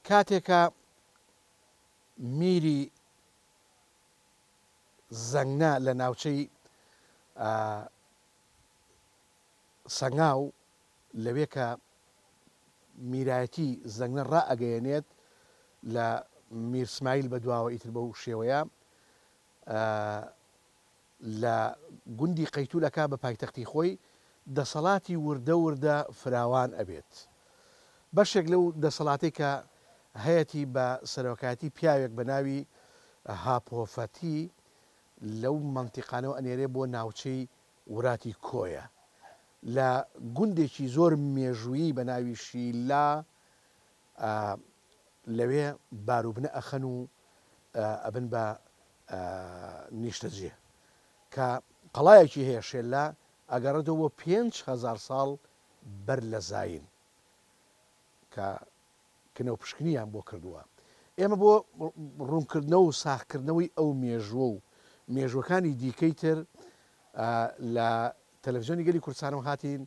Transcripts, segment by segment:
کاتێکە میری زەنگنە لە ناوچەی سەنگاو لەوێ کە میرایەتی زەنگنە ڕائەگەیەنێت لە میر سمایل بەدواوە ئیتر بەو شێوەیە لە گوندی قەیتول ئەکا بە پایتەختی خۆی، دەسەڵاتی وردە وردە فراوان ئەبێت. بەشێک لەو دەسەڵاتەی کە هەیەتی بە سەرۆکایەتی پیاوێک بە ناوی هاپۆفەتی لەو مەنتیقانەوە ئەنێرێ بۆ ناوچەی وراتی کۆیە لە گوندێکی زۆر مێژوویی بە ناوی شیلا لەوێ باروبنە ئەخەن و ئەبن بە نیشتەجێ کە قەڵایەکی هەیە شێللا ئەگەڕێتەوە بۆ 5000 ساڵ بەر لە زایین کە کنە و پشکنیان بۆ کردووە. ئێمە بۆ ڕوونکردنەوە و ساغکردنەوەی ئەو مێژووە و مێژووەکانی دیکەی تر لە تەلەفزیۆنی گەلی کوردستانەوە هاتین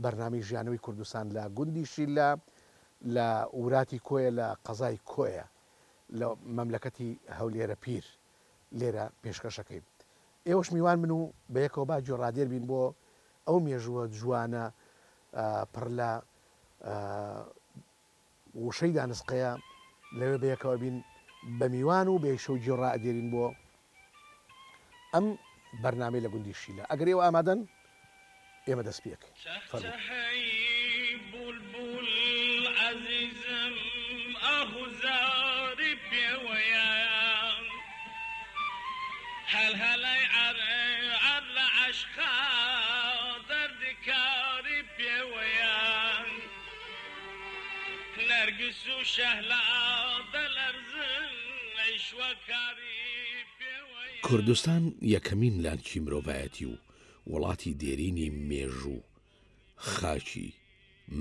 بەرنامەی ژیانەوەی کوردستان لە گوندی شیلە لە وراتی کۆیە لە قەزای کۆیە لە مەملەکەتی هەولێرە پیر لێرە پێشکەشەکەین. ئێوەش میوان بن و بەیەکەوە با گوێڕادێر بین بۆ ئەو مێژووە جوانە پڕ لە وشەی دانسقەیە لەوێ بەیەکەوە بین بە میوان و بەیشەو گوێ ڕائەدێرین بۆ ئەم بەرنامەی لە گوندی شیلە ئەگەر ئێوە ئامادەن ئێمە دەست پێ ئەکەین فەرموون. چەخچەخەی بولبول عەزیزم ئاه و زاری پێوەیە هەلهەلەی عەرعەر لە عەشقا دەردی کاری پێوەیە نەرگس و شەهلا دەلەرزن عیشوە کاری پێوەیە. کوردستان یەکەمین لانکی مرۆڤایەتی و وڵاتی دێرینی مێژوو، خاکی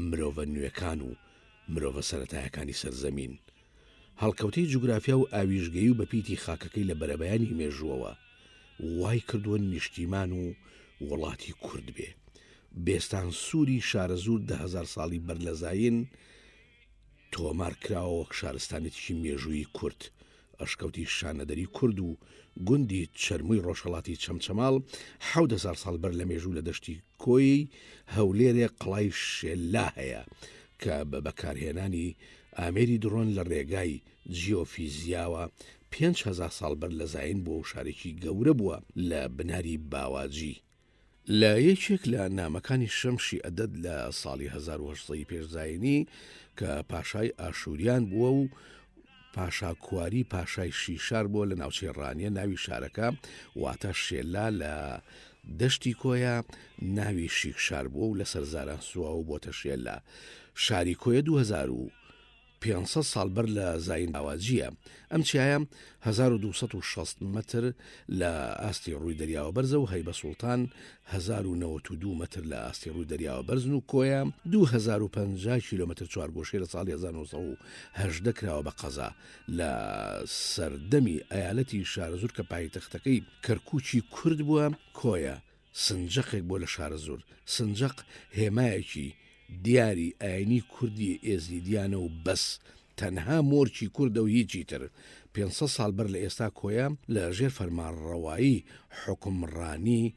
مرۆڤە نوێکان و مرۆڤە سەرەتایەکانی سەر زەمین. هەڵکەوتەی جوگرافیا و ئاویژگەیی و بەپیتی خاکەکەی لە بەرەبەیانی مێژووەوە وای کردووە نیشتیمان و وڵاتی کورد بێ. بێستان سووری شارەزوور 10,000 ساڵی بەر لە زایین تۆمار کراوە وەک شارستانێتیی مێژوویی کورد. ئەشکەوتی شانەدەری کورد و گوندی چەرمووی ڕۆژهەڵاتی چەمچەماڵ 7000 ساڵ بەر لە مێژوو لە دەشتی کۆیەی هەولێرێ قەڵای شێللا هەیە کە بە بەکارهێنانی ئامێری دڕۆن لە ڕێگای جیۆفیزیاوە 5000 ساڵ بەر لە زایین بووە و شارێکی گەورە بووە لە بناری باواجی لە یەکێک لە نامەکانی شەمشی ئەدەد لە ساڵی 1800 ی پێش زاینی کە پاشای ئاشووریان بووە و پاشا کواری پاشای شیشار بووە لە ناوچەی ڕانیە ناوی شارەکە واتە شێلا لە دەشتی کۆیە ناوی شیکشار بووە و لەسەر زاران سواوە بۆتە شێلا شاری کۆیە 2000 500 ساڵ بەر لە زایین باواجییە. ئەم چیایە 1260 مەتر لە ئاستی ڕووی دەریاوە بەرزە و هەیبە سوڵتان 1092 مەتر لە ئاستی ڕووی دەریاوە بەرزن و کۆیە 2050 کیلۆمەتر چوارگۆشەی لە ساڵی 1918 کراوە بە قەزا لە سەردەمی ئەیالەتی شارەزوور کە پایتەختەکەی کەرکووکی کورد بووە کۆیە سنجەقێک بووە لە شارەزوور. سنجەق هێمایەکی دیاری ئاینی کوردی ئێزیدیانە و بەس، تەنها مۆرکی کوردە و هیچی تر. 500 ساڵ بەر لە ئێستا کۆیە لە ژێر فەرمانڕەوایی حوکمڕانی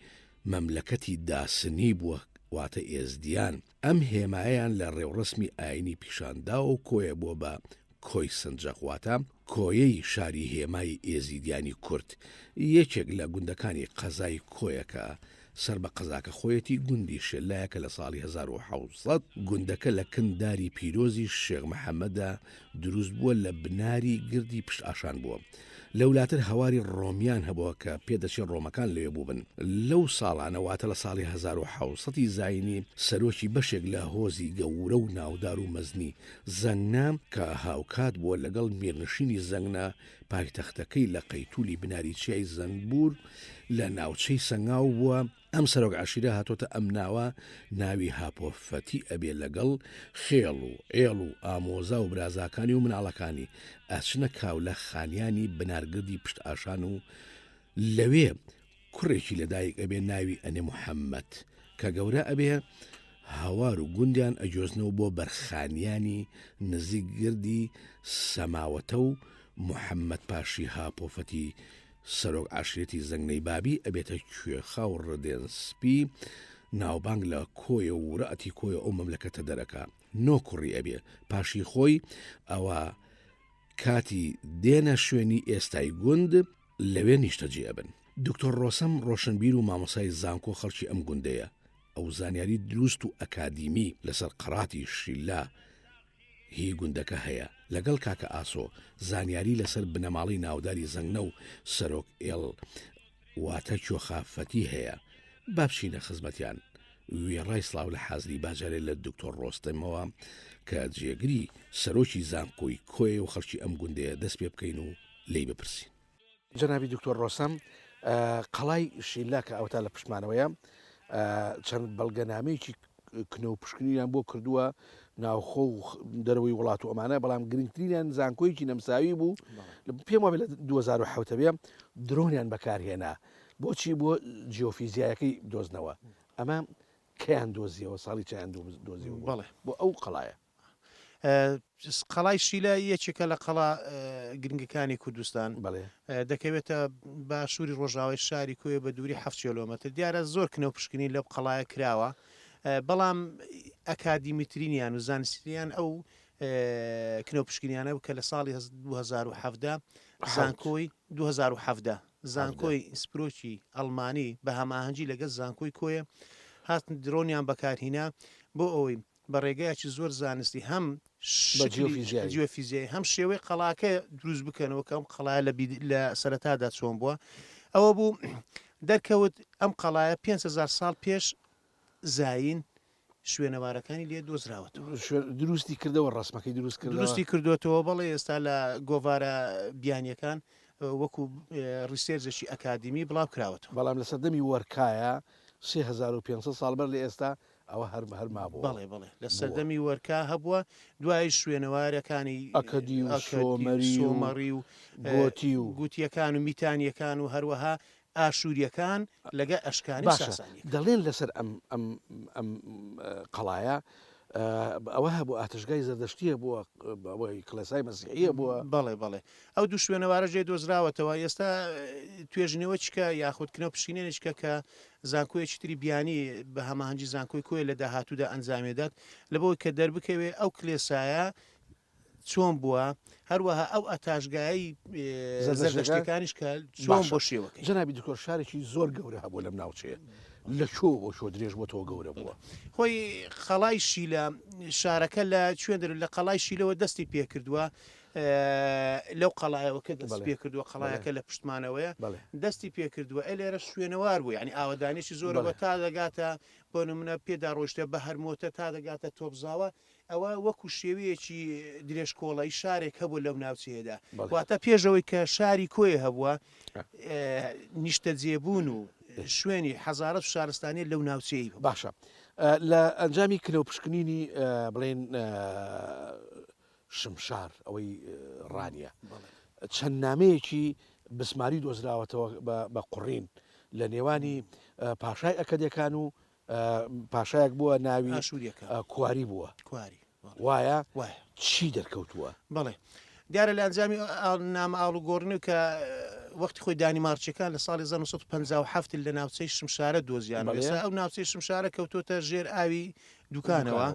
مەملەکەتی داسنی بووە واتە ئێزدیان. ئەم هێمایەیان لە ڕێوڕەسمی ئاینی پیشان داوە و کۆیە بووە بە کۆی سنجەق واتە کۆیەی شاری هێمای ئێزیدیانی کورد یەکێک لە گوندەکانی قەزای کۆیە کە سەر بە قەزاکە خۆیەتی گوندی شێلایە کە لە ساڵی 1700 گوندەکە لە کن داری پیرۆزی شێخ محەمەدا دروست بووە لە بناری گردی پشت ئاشان بووە لەولاتر هەواری ڕۆمیان هەبووە کە پێدەچێ ڕۆمەکان لەوێ بووبن. لەو ساڵانە واتە لە ساڵی 1700 ی زایینی سەرۆکی بەشێک لە هۆزی گەورە و ناودار و مەزنی زەنگنە کە هاوکات بووە لەگەڵ میرنشینی زەنگنە پایتەختەکەی لە قەیتولی بناری چیای زەنبوور لە ناوچەی سەنگاو بووە، ئەم سەرۆک عەشیرە هاتۆتە ئەم ناوە ناوی هاپۆ فەتی ئەبێ لەگەڵ خێڵ و عێڵ و ئامۆزا و برازاکانی و مناڵەکانی ئەچنە کاولە خانیانی بنارگردی پشت ئاشان و لەوێ کوڕێکی لەدایک ئەبێ ناوی ئەنێ محەمەد کە گەورە ئەبێ. هەوار و گوندیان ئەگوێزنەوە بۆ بەرخانیانی نزیک گردی سەماوەتە و محەمەد پاشی هاپۆفەتی سەرۆک عەشرەتی زەنگنەی بابی ئەبێتە کوێخا و ڕدێن سپی ناوبانگ لە کۆیە و ورەتی کۆیە ئەو مەملەکەتە دەرەکا نۆ کوڕی ئەبێ پاشی خۆی ئەوە کاتی دێنە شوێنی ئێستای گوند لەوێ نیشتەجێ ئەبن. دکتۆر ڕۆسەم ڕۆشنبیر و مامۆسای زانکۆ خەڵکی ئەم گوندەیە. ئەو زانیاری دروست و ئەکادیمی لەسەر قەڕاتی شیللا هی گوندەکە هەیە. لەگەڵ کاکە ئاسۆ زانیاری لەسەر بنەماڵەی ناوداری زەنگنە و سەرۆک ئێڵ واتە کیۆخا فەتی هەیە. با بچینە خزمەتیان. وێڕای سڵاو لە حازری با جارێ لە دکتۆر ڕۆستەمەوە کە جێگری سەرۆکی زانکۆی کۆیە و خەڵکی ئەم گوندەیە دەست پێ بکەین و لێی بپرسین. جەنابی دکتۆر ڕۆسەم، قەڵای شیلا کە ئەوەتا لە پشتمانەوەیە، چەند بەڵگەنامەیەکی کنە و پشکنینیان بۆ کردووە ناوخۆ و دەرەوەی وڵات و ئەمانە، بەڵام گرنگترینیان زانکۆیەکی نەمساوی بوو، پێم وابێ لە 2007 بێ درۆنیان بەکارهێنا. بۆچی؟ بۆ جیۆفیزیایەکەی دۆزنەوە. ئەمە کەیان دۆزیەوە؟ ساڵی چیان دۆزیەوە بۆ ئەو قەڵایە؟ قەڵای شیلە یەکێکە لە قەڵا گرنگەکانی کوردستان دەکەوێتە باشووری ڕۆژاوای شاری کۆیە بە دووری 7 کیلۆمەتر دیارە زۆر کنە و پشکنین لەو قەڵایە کراوە بەڵام ئەکادیمیترینیان و زانستیان ئەو کنە و پشکنیانە کە لە ساڵی 2017 زانکۆی 2017 زانکۆی ئینسپرۆکی ئەڵمانی بە هەماهەنگی لەگەڵ زانکۆی کۆیە هاتن درۆنیان بەکارهینا بۆ ئەوەی بە ڕێگایەکی زۆر زانستی هەم شکلی جیۆفیزیایی هەم شێوەی قەڵاکە دروست بکەنەوە کە ئەم قەڵایە لە لە سەرەتادا چۆن بووە ئەوە بوو دەرکەوت ئەم قەڵایە 5هزار ساڵ پێش زایین شوێنەوارەکانی لێ دۆزراوەتەوە دروستی کردەوە ڕسمەکەی دروست کرد دروستی کردوێتەوە بەڵێ ئێستا لە گۆڤارە بیانیەکان وەکو research ێکی ئەکادیمی بڵاو کراوەتەوە بەڵام لە سەردەمی وەرکایە 3500 ساڵ بەر لە ئێستا ئەوە هەر هەر مابۆوە. بەڵێ بەڵێ لە سەردەمی وەرکا هەبووە دوای شوێنەوارەکانی ئەکەدی و سۆمەری و سۆمەڕی و گۆتی و گوتیەکان و میتانیەکان و هەروەها ئاشووریەکان لەگە ئەشکانی باشە ساسانیەکان. دەڵێن لەسەر ئەم ئەم ئەم قەڵایە ئەوە هەبوو ئاتەشگای زەردەشتی هەبووە ئەوەی کڵێسای مەسیحی هەبووە. بەڵێ بەڵێ ئەو دوو شوێنەوارە جێ دۆزراوەتەوە ئێستا توێژینەوەچکە یاخود کنە و پشکنێنێکە کە زانکۆیەکی تری بیانی بە هەماهەنگی زانکۆی کۆیە لە داهاتوودا ئەنجامێدات لەبەوەی کە دەربکەوێ ئەو کلێسایە چۆن بووە هەروەها ئەو ئەتاشگایی زەردەشتەکانیش کە چۆن بۆ شێوەکەی جەنابی دکتۆر شارێکی زۆر گەورە هەبوو لەم ناوچەیە لە کوێ بۆ کوێ درێژ بۆتەوە گەورە بووە خۆی قەڵای شیلە شارەکە لە کوێن دەر لە قەڵای شیلەوە دەستی پێکردووە لەو قەڵایەوە کە دەست پێ کردووە قەڵایەکە لە پشتمانەوەیە دەستی پێ کردووە ئە لێرە شوێنەوار بوو یعنی ئاوەدانێکی زۆرەوە تا دەگاتە بۆ نمونە پێدا ڕۆشتە بە هەرمۆتە تا دەگاتە تۆپزاوە ئەوە وەکو شێوەیەکی درێژکۆڵی شارێک هەبوو لەو ناوچەیەدا واتە پێشەوەی کە شاری کۆیە هەبووە نیشتەجێبوون و شوێنی حەزارەت و شارستانی لەو ناوچەیە باشە لە ئەنجامی کنە و پشکنینی بڵێن شمشار ئەوەی ڕانیە چەند نامەیەکی بسماری دۆزراوەتەوە بە قوڕین لە نێوانی پاشای ئەکەدەکان و پاشایەک بووە ناوی کواری بووە وایە چی دەرکەوتووە؟ بەڵێ دیارە لە ئەنجامی نامە ئاڵوگۆڕنی کە وەختی خۆی دانیمارکیەکان لە ساڵی 1957 لە ناوچەی شمشارە دۆزیان ئێستا ئەو ناوچەی شمشارە کەوتۆتە ژێر ئاوی دوکانەوە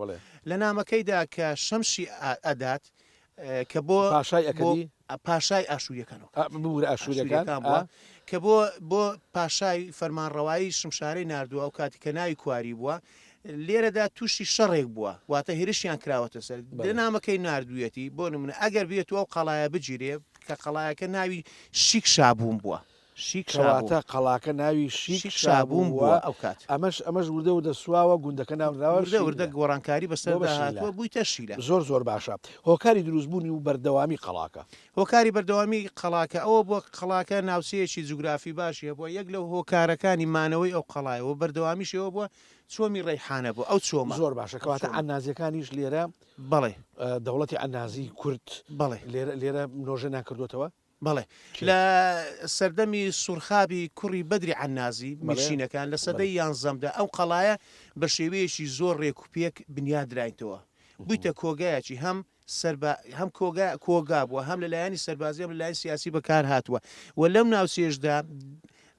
لە نامەکەیدا کە شەمشی ئەدات کە بۆ پاشای ئەکەدی پاشای ئاشووریەکان ببورە ئاشووریەکان بووە کە بۆ بۆ پاشای فەرمانڕەوایی شمشارەی ناردووە ئەو کاتی کە ناوی کواری بووە لێرەدا تووشی شەڕێک بووە واتە هێرشیان کراوەتە سەر لە نامەکەی ناردوویەتی بۆ نمونە ئەگەر بێت و ئەو قەڵایە بگیرێ کە قەڵایەکە ناوی شیک شابوون بووە. شیک کەواتە قەڵاکە ناوی شیک شابوون بووە ئەو کات. ئەمەش ئەمەش وردە وردە سواوە گوندەکە ناونراوە وردە وردە گۆڕانکاری بەسەردا هاتووە بوویتە شیلە. زۆر زۆر باشە. هۆکاری دروستبوونی و بەردەوامی قەڵاکە. هۆکاری بەردەوامی قەڵاکە ئەوە بووە قەڵاکە ناوچەیەکی جوگرافی باشی هەبووە یەک لەو هۆکارەکانی مانەوەی ئەو قەڵایە و بەردەوامیشی ئەوە بووە چۆمی ڕەیحانە بووە ئەو چۆمە. زۆر باشە کەواتە عەننازیەکانیش لێرە بەڵێ. دەوڵەتی عەننازی کورد بەڵێ. لێرە لێرە نۆژەنیان کردۆتەوە؟ بەڵێ لە سەردەمی سورخابی کوڕی بەدری عەننازی میرشینەکان لە سەدەی یانزەمدا ئەو قەڵایە بە شێوەیەکی زۆر ڕێک و پێک بنیات دراینتەوە بوویتە کۆگایەکی هەم سەربا هەم کۆگا کۆگا بووە هەم لە لایەنی سەربازی هەم لە لایەن سیاسی بەکار هاتووە و لەم ناوچەیەشدا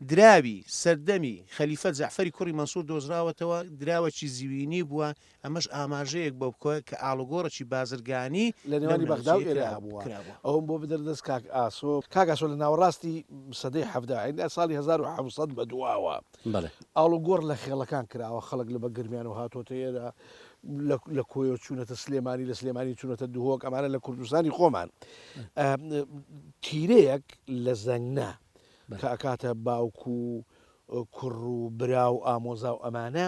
دراوی سەردەمی خەلیفە جەعفەری کوڕی مەنسوور دۆزراوەتەوە دراوەکی زیوینی بووە ئەمەش ئاماژەیەک بۆ بکە کە ئاڵوگۆڕێکی بازرگانی لە لەو نێوانی بەغدا و ناوچەیە ئێرە کرا هەبووە. کرابووە. ئەوەم بۆ بدەرە دەست کاک ئاسۆ. کاک ئاسۆ لە ناوەڕاستی سەدەی حەڤدە یانی لە ساڵی 1700 بە دواوە بەڵێ. ئاڵوگۆڕ لە خێڵەکان کراوە، خەڵک لە بە گەرمیانەوە هاتۆتە ئێرە، لە لە کۆیەوە چوونەتە سلێمانی، لە سلێمانی چوونەتە دهۆک، ئەمانە لە کوردستانی خۆمان. تیرەیەک لە زەنگنە کە ئەکاتە باوک و کوڕ و برا و ئامۆزا و ئەمانە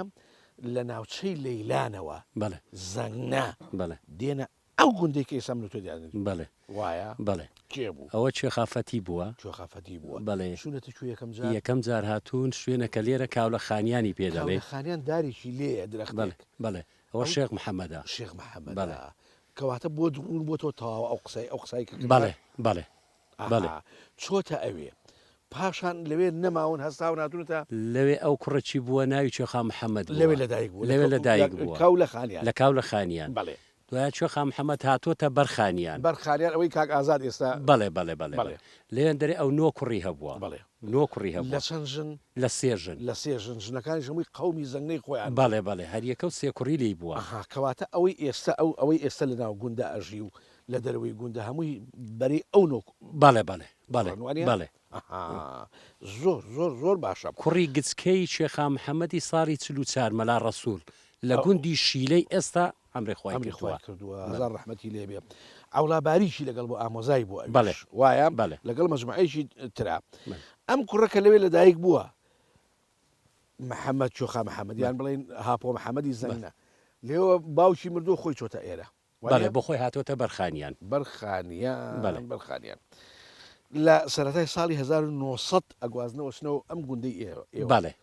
لە ناوچەی لەیلانەوە بەڵێ. زەنگنە بەڵێ. دێنە ئەو گوندەی کە ئێستا من و تۆ دیانین. بەڵێ. وایە؟ بەڵێ. کێ بوو؟ ئەوە کوێخا فەتی بووە. کوێخا فەتی بووە. بەڵێ. چوونەتە کوێ یەکەم جار؟ یەکەم جار هاتوون شوێنەکە لێرە کاولە خانیانی پێ دەڵێ. کاولە خانیان دارێکی لێیە درەختێک. بەڵێ بەڵێ. ئەوە شێخ محەمەدە. شێخ محەمەدە. بەڵێ. کەواتە بۆت ڕوون بۆتەوە تەواوە ئەو قسەی ئەو قسەی کە کردمان؟ بەڵێ بەڵێ بەڵێ. ئەها چۆتە ئەوێ. پاشان لەوێ نەماون هەستاون هاتوونەتە. لەوێ ئەو کوڕە چی بووە ناوی کوێخا محەمەد بووە. لەوێ لەدایک بووە. لەوێ لەدایک بووە. کاولە خانیان. لە کاولە خانیان. بەڵێ. دوایە کوێخا محەمەد هاتۆتە بەر خانیان. بەر خانیان ئەوەی کاک ئازاد ئێستا. بەڵێ بەڵێ بەڵێ بەڵێ. لەوێندەرێ ئەو نۆ کوڕی هەبووە. بەڵێ. نۆ کوڕی هەبووە. لە چەند ژن؟ لە سێ ژن. لە سێ ژن، ژنەکانیش هەمووی قەومی زەنگنەی خۆیان بوون. بەڵێ بەڵێ هەریەکە و سێ کوڕی لێی بووە. ئەها کەواتە ئەوەی ئێستا ئەو ئەوەی ئێستا لە ناو گوندا ئەژی و لە دەرەوەی گوندە هەمووی بەرەی ئەو نۆ بەڵێ بەڵێ بەڵێ کوڕن وانیە؟ بەڵێ. ئەها زۆر زۆر زۆر باشە. کوڕی گچکەی کوێخا محەمەدی ساڵی 44 مەلا ڕەسووڵ لە گوندی شیلەی ئێستا ئەمری خوای ئەمری کردووە. خوای کردووە هەزار ڕەحمەتی لێ بێ عەوڵا باریکی لەگەڵ بوو ئامۆزای بوو بەڵێ ئەویش وایە بەڵێ. لەگەڵ مەجموعەیەکی ترا بەڵێ. ئەم کوڕە کە لەوێ لەدایک بووە محەمەد چۆخا محەمەد یان بەڵێ. بڵێین هاپۆ محەمەدی بەڵێ. زەنگنە لێوە باوکی مردووە خۆی چۆتە ئێرە بەڵێ وانیە؟ بۆ خۆی هاتۆتە بەرخانیان. بەرخانیان بەڵێ. بەرخانیان لە سەرەتای ساڵی 1900 ئەگوازنەوە چنەوە ئەم گوندەی ئێوە بەڵێ.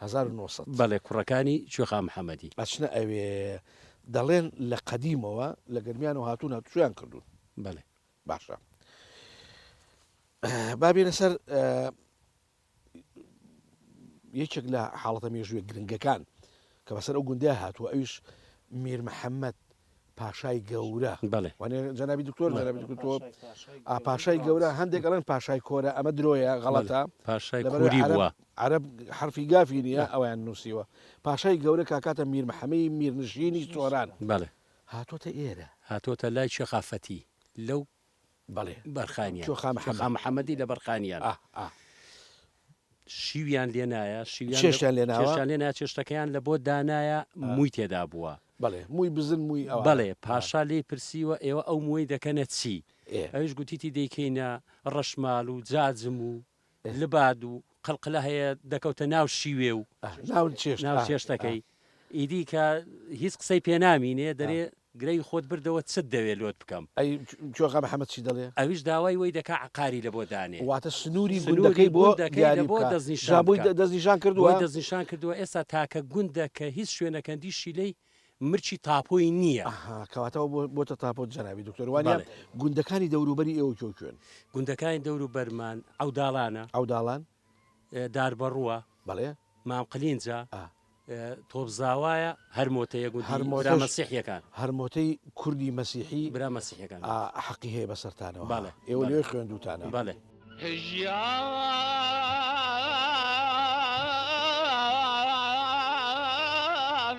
1900. بەڵێ کوڕەکانی کوێخا محەمەدی. ئەچنە ئەوێ دەڵێن لە قەدیمەوە لە گەرمیانەوە هاتوون هاتوچۆیان کردوون. بەڵێ. باشە با بێینە سەر یەکێک لە حاڵەتە مێژوویە گرنگەکان کە بەسەر ئەو گوندەیا هاتووە ئەویش میر محەممەد پاشای گەورە بەڵێ وانێ جەنابی دکتۆر جەنابی دکتۆر ئا پاشای گەورە هەندێک ئەڵێن پاشای کۆرە ئەمە درۆیە غەڵەتە پاشای لەبەر کوری عەرەب بووە عەرەب حرفی گافی نییە ئەویان نووسیوە پاشای گەورە کاکاتە میر محەمەی میرنشینی سۆران بەڵێ هاتۆتە ئێرە هاتۆتە لای کوێخا فەتی لەو بەڵێ بەرخانیان کوێخا کوێخا محەمەد محەمەدی لە بەرخانیان ئا ئا شیویان لێ نایە شیویان لە چێشتیان لێ ناوە؟ چێشتیان لێ نایە چێشتەکەیان لە بۆ دانایە مووی تێدا بووە. بەڵێ مووی بزن مووی ئەوانە. بەڵێ پاشا لێی پرسیوە ئێوە ئەو مووەی دەکەنە چی؟ ئێ. ئەویش گوتیتی دەیکەینە ڕەشمال و جاجم و لباد و قلقلە هەیە دەکەوتە ناو شیوێ و ئا ناو چێشت ناو ئا ئا. چێشتەکەی ئیدی کە هیچ قسەی پێ نامینێ دەرێ گرەوی خۆت بردەوە چت دەوێ لۆت بکەم. ئەی کوێخا محەمەد چی دەڵێ؟ ئەویش داوای وەی دەکا عەقاری لە بۆ دانێ. واتە سنووری سنووری گوندەکەی بۆ گوندەکەی لە دیاری بۆ بکا. دەستنیشان جا بۆی بکا. دەستنیشان کردووە؟ بۆی دەستنیشان کردووە ئێستا تاکە گوندە کە هیچ شوێنەکەندی شیلەی مرکی تاپۆی نییە. ئەها کەواتە ئەوە بۆتە تاپۆ جەنابی دکتۆر وانیە؟ بەڵێ. گوندەکانی دەوروبەری ئێوە کوێ و کوێن؟ گوندەکانی دەوروبەرمان عەوداڵانە. عەوداڵان. داربەڕووە. بەڵێ. مام قلینجە. ئا. تۆپزاوایە، هەرمۆتەیە گوندی برا هەرمۆتەش مەسیحیەکان. هەرمۆتەی کوردی مەسیحی برا مەسیحیەکان. ئا حەقی هەیە بەسەرتانەوە ها. بەڵێ ئێوە بەڵێ لەوێ خوێندووتانە. بەڵێ. ژیان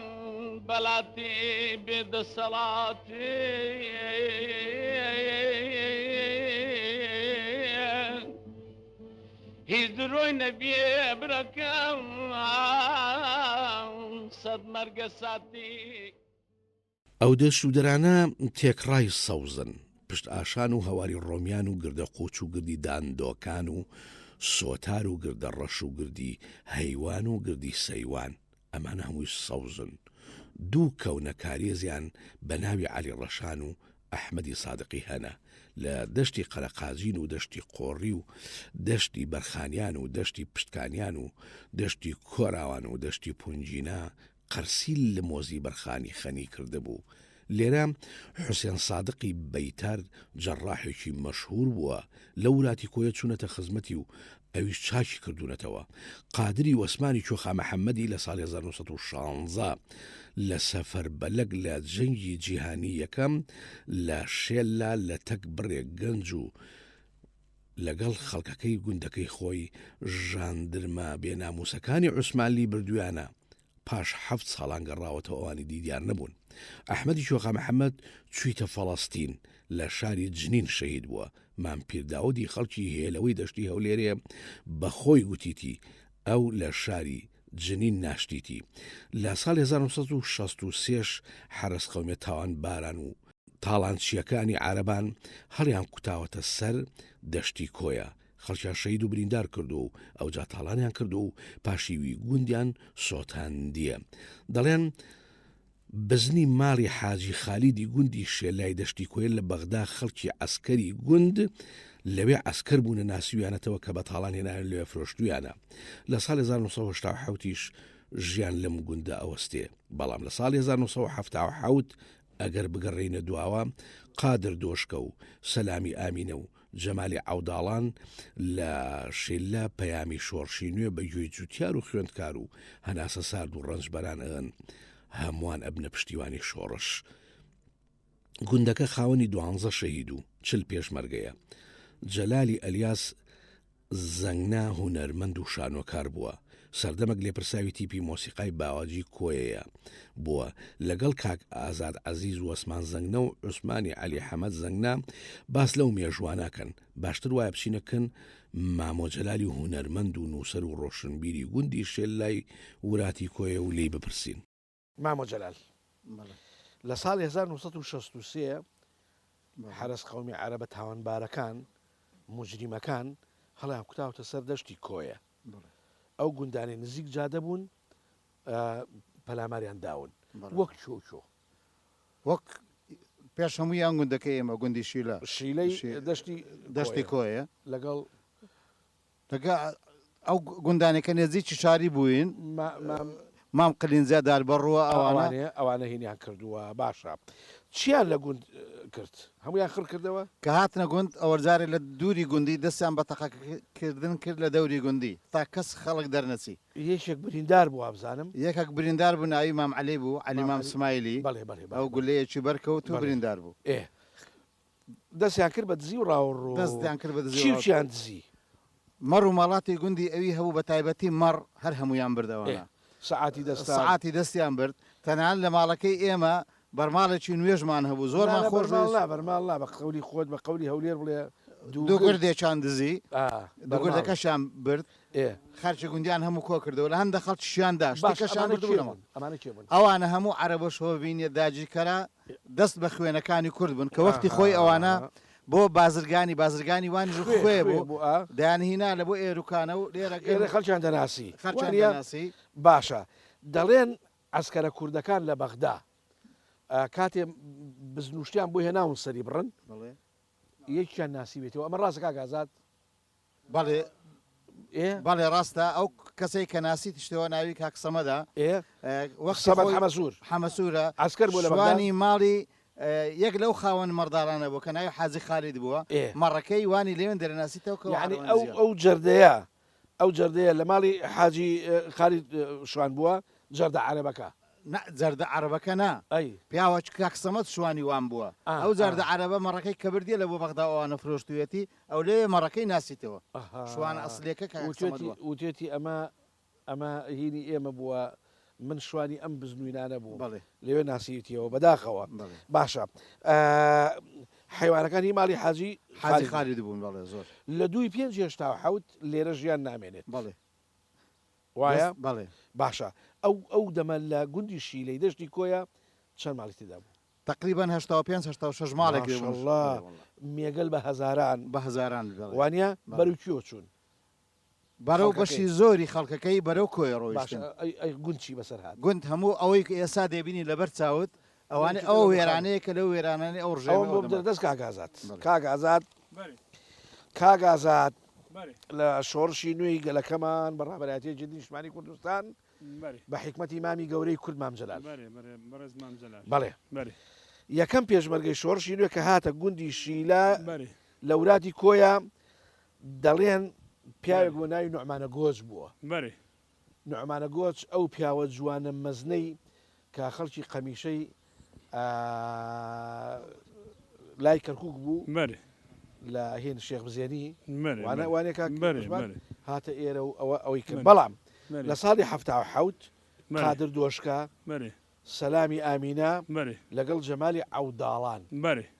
بەلاتی بێ دەسەڵاتی. هیچ درۆی نەبیێ برەکەم سەد مەرگە ساتی. ئەو دەشت و دەرانە تێکڕای سەوزن، پشت ئاشان و هەواری ڕۆمیان و گردە قوچ و گردی داندۆکان و سۆتار و گردە ڕەش و گردی هەیوان و گردی سەیوان، ئەمانە هەمووی سەوزن. دوو کەونە کارێزیان بە ناوی عەلی ڕەشان و ئەحمەدی سادقی هەنە، لە دەشتی قەرەقاجین و دەشتی قۆڕی و دەشتی بەرخانیان و دەشتی پشتکانیان و دەشتی کۆراوان و دەشتی پونجینە قەرسیل لە مۆزی بەرخانی خەنی کردبوو. لێرە حوسێن سادقی بەیتار جەڕاحێکی مەشهوور بووە، لە ولاتی کۆیە چوونەتە خزمەتی و ئەویش چاکی کردوونەتەوە. قادری وەسمانی کوێخا محەمەدی لە ساڵی 1916 لە سەفەربەلەک لە جەنگی جیهانی یەکەم لە شێللا لە تەک بڕێک گەنج و لەگەڵ خەڵکەکەی گوندەکەی خۆی ژاندرمە بێنامووسەکانی عوسمانلی بردوویانە پاش حەفت ساڵان گەڕاوەتەوە ئەوانی دی دیار نەبوون. ئەحمەدی کوێخا محەمەد چوویتە فەڵەستین لە شاری جنین شەهید بووە. مام پیرداودی خەڵکی هێلەوەی دەشتی هەولێرێ بە خۆی گوتیتی ئەو لە شاری جنین ناشتیتی. لە ساڵی 1963 ش حەرەس قەومیە تاوانباران و تاڵانچییەکانی عارەبان هەڵیان کوتاوەتە سەر دەشتی کۆیە، خەڵکیان شەهید و بریندار کردووە و ئەوجا تاڵانیان کردووە و پاشیوی گوندیان سۆتاندیە. دەڵێن بزنی ماڵی حاجی خالیدی گوندی شێلای دەشتی کۆیە لە بەغدا خەڵکی عەسکەری گوند لەوێ عەسکەر بوونە ناسیویانەتەوە کە بە تاڵان هێناویان لەوێ فرۆشتویانە. لە ساڵی 1987 یش ژیان لەم گوندە ئەوەستێ. بەڵام لە ساڵی 1977 ئەگەر بگەڕێینە دواوە قادر دۆشکە و سەلامی ئامینە و جەمالی عەوداڵان لە شیللە پەیامی شۆڕشی نوێ بە گوێی جوتیار و خوێندکار و هەناسە سارد و ڕەنجبەران ئەدەن، هەمووان ئەبنە پشتیوانی شۆڕش. گوندەکە خاوەنی دوانزە شەهید و چل پێشمەرگەیە. جەلالی ئەلیاس زەنگنە هونەرمەند و شانۆکار بووە، سەردەمەک لێپرساوی تیپی مۆسیقای باواجی کۆیەیە بووە، لەگەڵ کاک ئازاد عەزیز وەسمان زەنگنە و عوسمانی عەلی حەمەد زەنگنە باس لەو مێژووە ناکەن، باشتر وایە بچینە کن مامۆ جەلالی هونەرمەند و نووسەر و ڕۆشنبیری گوندی شێللای وراتی کۆیە و لێی بپرسین. مامۆ جەلال لە ساڵی 1963 حەرەس قەومی عەرەبە تاوانبارەکان موجریمەکان هەڵیان کوتاوتە سەر دەشتی کۆیە ئەو گوندانەی نزیک جادە بوون پەلاماریان داون وەک چۆ چۆ وەک پێش هەموویان گوندەکەی ئێمە گوندی شیلە شیلەی دەشتی دەشتی کۆیە لەگەڵ لەگە ئەو گوندانەی کە نێزیکی شاری بووین مام قلینجە داربەڕووە ئەوانە. ئەوانە هینیان کردووە باشە چیان لە گوند کرد هەموویان خڕ کردەوە؟ کە هاتنە گوند ئەوەرجارێ لە دووری گوندی دەستیان بە تەقە کردن کرد لە دەوری گوندی تا کەس خەڵک دەرنەچی. یەکێک بریندار بوو وابزانم. یەکەک بریندار بوو ناوی مام عەلی بوو عەلی مام سمایلی ئەو گولەیەکی بەرکەوت و بریندار بوو. ئێ دەستیان کرد بە دزی و ڕاوەڕۆ. دەستیان کرد بە دزی و چی و چیان دزی؟ مەڕ و ماڵاتی گوندی ئەوی هەبوو بە تایبەتی مەڕ هەر هەموویان برد ئەوانە. ئێ سەعاتی دەستان. سەعاتی دەستیان برد. تەنانەت لە ماڵەکەی ئێمە بەرماڵێکی نوێژمان هەبوو زۆرمان نا نا خۆش بەرماڵ ویست. نا بەرماڵ نا بە قەولی خۆت بە قەولی هەولێر بڵێ دوو گرد. گردێکیان دزی. ئا دوو بەرماڵ. گردەکەشیان برد. ئێ. خەرکی گوندیان هەموو کۆ کردەوە لە هەندە خەڵکیشیان دا باش شتەکەشیان ئەمانە بردبوو کێ لە ماڵ. بوون؟ ئەمانە کێ بوون؟ ئەوانە هەموو عەرەبە شۆڤینیە داگیرکەرە دەست بە خوێنەکانی کورد بوون کە وەختی خۆی ئەوانە بۆ بازرگانی بازرگانی وانیش خوێ خوێ خوێ بوو بوو ئا. دەیانهینا لە بۆ ئێروکانە و لێرە ئێرە گەن خەڵکیان دەناسی خەڵکیان وانیە؟ دەناسی. باشە دەڵێن عەسکەرە کوردەکان لە بەغدا کاتێ بزنوشتیان بۆ هێناون سەری بڕن بەڵێ. یەکیان ناسیوێتەوە ئەمە ڕاستە کاک ئازاد؟ بەڵێ بەڵێ ڕاستە ئەو کەسەی کە ناسی تشتەوە ناوی کاک سەمەدە وەخت سەمەد حەمەسوور حەمەسوورە عەسکەر بوو لە شوانی ماڵی یەک لەو خاوەن مەڕدارانە بوو کە ناوی حاجی خالید بووە مەڕەکەی وانی لێوێن دەرەناسیتەوە کە یعنی ئەو ئەو جەردەیە ئەو جەردەیە لە ماڵی حاجی خالید شوان بووە جەردە عەرەبەکە نا جەردە عەرەبەکە نا ئەی. پیاوە کاک سەمەد شوانی وان بووە ئەو جەردە عەرەبە مەڕەکەی کە بردیە لە بۆ بەغدا ئەوانە فرۆشتویەتی ئەو لەوێ مەڕەکەی ناسیتەوە شوانە ئەسلیەکە کاک سەمەد وتوێتی بووە. وتوێتی ئەمە ئەمە هینی ئێمە بووە من شوانی ئەم بزنوینانە بووم بەڵێ. لەوێ ناسیوتیەوە بەداخەوە بەڵێ. باشە حەیوانەکان هی ماڵی حاجی حاجی خالید بوون. خالید بوون بەڵێ زۆر. لە دووی پێنج 87 لێرە ژیان نامێنێت. بەڵێ. وایە؟ بەڵێ. باشە ئەو ئەو دەمە لە گوندی شیلەی دەشتی کۆیە چەند ماڵی تێدا بوو؟ تەقریبەن 85 86 ماڵێک لێ بوون. ماشەڵڵا مێگەل بە هەزاران. بە هەزاران بەڵێ. وانیە؟ بەڵێ. بەرەو کوێ چوون؟ بەرەو خەڵکەکەی؟ بەشی زۆری خەڵکەکەی بەرەو کۆیە باشە ڕۆیشتن. ئەی ئەی گوند چی بەسەر هات؟ گوند هەموو ئەوەی کە ئێستا دەیبینی لەبەر چاوت ئەوانەی یەکێکە ئەو لە بۆ خانم. وێرانەیە کە لەو وێرانانەی ئەو ڕژێمەی ئەوەم ئەو بۆ بدەرە دەمە. دەست کاک ئازاد. بەڵێ. کاک ئازاد بەرێ. کاک ئازاد بەرێ. لە شۆڕشی نوێی گەلەکەمان بە ڕابەرایەتی یەکێتی نیشتمانی کوردستان بەرێ. بە حیکمەتی مامی گەورەی کورد مام جەلال. بەرێ بەرێ بەڕێز مام جەلال. بەڵێ. بەرێ. یەکەم پێشمەرگەی شۆڕشی نوێ کە هاتە گوندی شیلە لە وراتی کۆیە دەڵێن پیاوێک بۆ ناوی نوعمانە گۆچ بووە. نوعمانە گۆچ ئەو پیاوە جوانە مەزنەی کە خەڵکی قەمیشەی لای کەرکوک بوو لە هێن شێخ بزێنی وانە وانە کاک هاتە ئێرە و ئەوە ئەوەی کرد بەڵام لە ساڵی 77 قادر دۆشکا سەلامی ئامینە لەگەڵ جەمالی عەوداڵان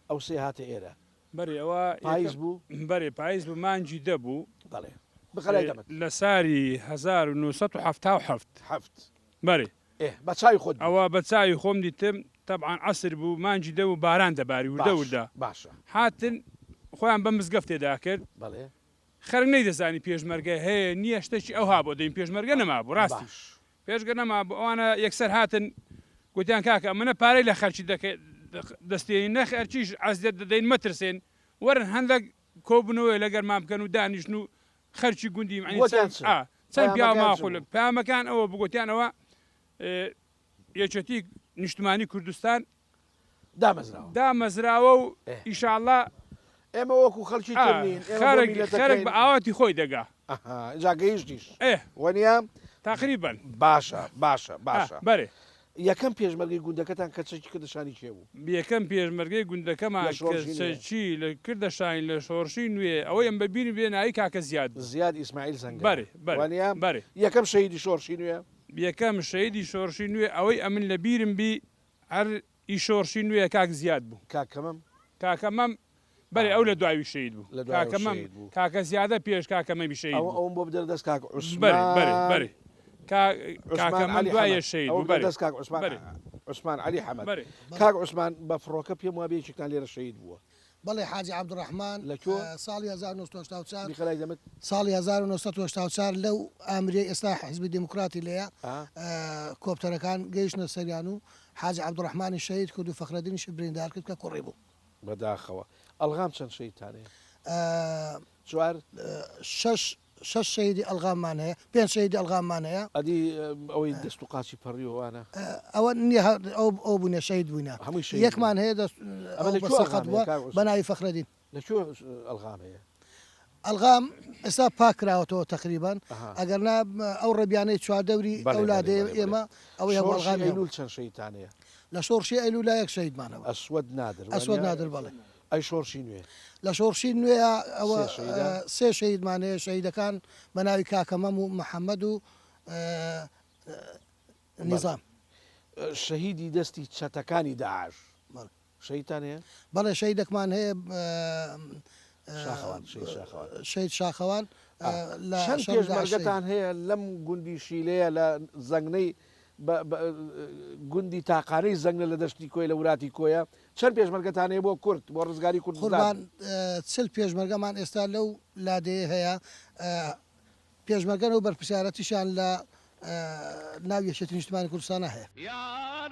ئەو سێ هاتە ئێرە. بەرێ ئەوە پایز بوو؟ بەرێ پایز بوو مانگی دە بوو. بەڵێ بخە لای دەمت. لە ساری 1977. حەفت. بەرێ. ئێ بە چاوی خۆت دیت؟ ئەوە بە چاوی خۆم دیتم تەبعەن عەسر بوو مانگی دە بوو باران دەباری وردە وردە. باشە. هاتن خۆیان بە مزگەفتێدا کرد. بەڵێ. خەرک نەیدەزانی پێشمەرگە هەیە نییە شتەکی ئەوها بۆ دەین پێشمەرگە نەمابوو ڕاستی. باش. پێشگە نەمابوو ئەوانە یەکسەر هاتن گوتیان کاکە ئەمنە پارەی لە خەرکی دەستێنین نە خەرکیش عەزیەت دەدەین مەترسێن وەرن هەندەک کۆبنەوەی لەگەرمان بکەن و دانیشن و خەرکی گوندی معنی گوتیان چ؟ چەند پیاو پەیامەکان چ ماقول بوو؟ پەیامەکان ئەوە بوو گوتیان ئەوە یەکێتی نیشتمانی کوردستان دامەزراوە. دامەزراوە و ئیشاڵا. ئێمە وەکو خەڵکی تر نین، ئێمە بۆ میللەتەکەین. خەرک بە ئاواتی خۆی دەگا. ئەها ئینجا گەیشتیش. ئێ. وەنیە؟ تەقریبەن. باشە باشە باشە. بەرێ. یەکەم پێشمەرگەی گوندەکەتان کە چەکی کردە شانی کێ بوو؟ یەکەم پێشمەرگەی گوندەکەمان کە چەکی کردە شانی لە شۆڕشی نوێ ئەوەی ئەم بە بیرم بێ ناوی کاکە زیاد بوو. زیاد ئیسماعیل زەنگەنە. بەرێ بەرێ. وانیە؟ بەرێ. یەکەم شەهیدی شۆڕشی نوێ؟ یەکەم شەهیدی شۆڕشی نوێ ئەوەی ئەمن لە بیرم بی هەر ئی شۆڕشی نوێ کاک زیاد بوو. کاکە مەم؟ کاکە مەم بەرێ ئەو لە دواوی شەهید بوو. لە دواوی کاکە مەم شەهید بوو. کاکە زیادە پێش کاکە مەمی شەهید ئەوە بوو. ئەوم بۆ بدەرە دەست کاک بەرێ بەرێ عوسمان. بەرێ کا عوسمان کاکە مەم عەلی دوایێ حەمەد. شەهید ئەوە بوو بدەرە بەرێ دەست کاک عوسمان بەرێ. عوسمان عەلی حەمەد. بەرێ. کاک عوسمان بە فڕۆکە پێم وابێ یەکێکتان لێرە شەهید بووە. بەڵێ حاجی عەبدوڕەحمان لە کوێ؟ ساڵی 1984 بیخە لای دەمت. ساڵی 1984 لەو ئامریەی ئێستا حیزبی دێموکراتی لێیە کۆپتەرەکان گەیشتنە سەریان و حاجی عەبدوڕەحمانی شەهید کرد و فەخرەدینیشی بریندار کرد کە کوڕی بوو. بەداخەوە. ئەڵغام چەند شەهیدتان هەیە؟ چوار؟ شەش شەش شەهیدی ئەڵغاممان هەیە، پێنج شەهیدی ئەڵغاممان هەیە. ئەدی ئەوەی دەست و قاچی پەڕیوە وانە؟ ئەوە نییە هەر ئەو ئەو بووینە شەهید بووینە. هەمووی شەهید بوون. یەکمان هەیە دەست ئەمە ئەو لە بە کوێ سەقەت ئەڵغام هەیە بووە کاک بە عوسمان؟ ناوی فەخرەدین. لە کوێ ئەڵغام هەیە؟ ئەڵغام ئێستا پاک کراوەتەوە تەقریبەن ئەها. ئەگەر نا ئەو ڕەبیانەی چواردەوری بەڵێ ئەو بەڵێ لادێیە بەڵێ بەڵێ. ئێمە ئەوەی هەبوو شۆڕشی ئەڵغامی هەبوو. ئەیلوول چەند شەهیدتان هەیە؟ لە شۆڕشی ئەیلوولا یەک شەهیدمان هەبوو. ئەسوەد نادر ئەسوەد وانیە؟ نادر بەڵێ. ئەی شۆڕشی نوێ؟ لە شۆڕشی نوێیا ئەوە سێ شەهیدە؟ سێ شەهیدمان هەیە، شەهیدەکان بە ناوی کاکە مەم و محەمەد و بەڵێ. نیزام. شەهیدی دەستی چەتەکانی داعش بەڵێ. شەهیدتان هەیە؟ بەڵێ شەهیدەکمان هەیە شاخەوان، شەهید شاخەوان. شەهید شاخەوان لە چەند شەڕی داعش شەهید. پێشمەرگەتان هەیە لەم گوندی شیلەیە لە زەنگنەی بە بە گوندی تاقانەی زەنگنە لە دەشتی کۆیە لە وراتی کۆیە چەند پێشمەرگەتان هەیە بۆ کورد بۆ ڕزگاری کوردستان؟ قوربان 40 پێشمەرگەمان ئێستا لەو لادێیە هەیە پێشمەرگەن و بەرپرسیارەتیشیان لە ناو یەکێتی نیشتمانی کوردستانا هەیە. یار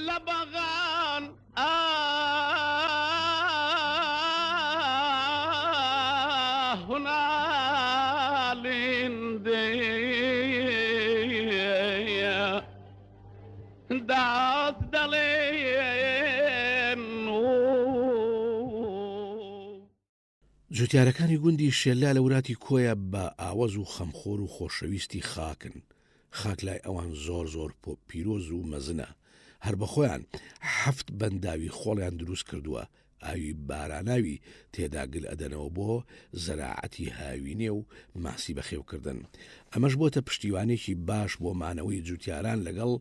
لە باغان ئاه نالندێ داس دەڵێن و. جوتیارەکانی گوندی شێلا لە وراتی کۆیە بە ئاوەز و خەمخۆر و خۆشەویستی خاکن، خاک لای ئەوان زۆر زۆر پیرۆز و مەزنە، هەر بەخۆیان حەفت بەنداوی خۆڵیان دروست کردووە، ئاوی باراناوی تێدا گل ئەدەنەوە بۆ زەراعەتی هاوینێ و ماسی بەخێوکردن، ئەمەش بۆتە پشتیوانێکی باش بۆ مانەوەی جوتیاران لەگەڵ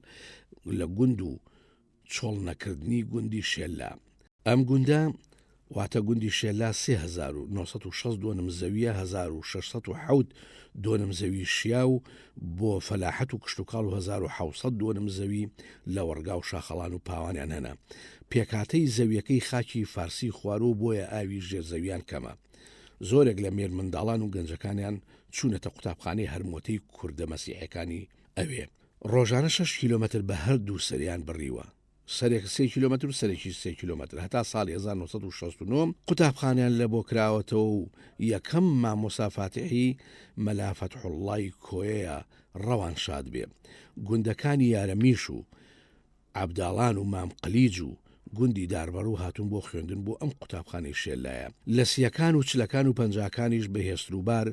لە گوند و چۆڵ نەکردنی گوندی شێلا. ئەم گوندە واتە گوندی شێلا 3960 دۆنم زەوییە 1607 دۆنم زەوی شیاو بۆ فەلاحەت و کشتوکاڵ و 1700 دۆنم زەوی لەوەڕگا و شاخەڵان و پاوانیان هەنە. پێکهاتەی زەویەکەی خاکی فارسی خواروو بۆیە ئاوی ژێر زەویان کەمە. زۆرێک لە مێرمنداڵان و گەنجەکانیان چوونەتە قوتابخانەی هەرمۆتەی کوردە مەسیحیەکانی ئەوێ. ڕۆژانە شەش کیلۆمەتر بە هەردوو سەریان بڕیوە، سەرێک سێ کیلۆمەتر و سەرێکیش سێ کیلۆمەتر، هەتا ساڵی 1969 قوتابخانەیان لە بۆ کراوەتەوە و یەکەم مامۆستا فاتیحی مەلا فەتحوڵڵای کۆیەیە ڕەوان شاد بێ. گوندەکانی یارەمیش و عەبداڵان و مام قلیج و. گوندی داربەڕوو هاتوون بۆ خوێندن بۆ ئەم قوتابخانەی شێللایە. لە سییەکان و چلەکان و پەنجاکانیش بە هێستروبار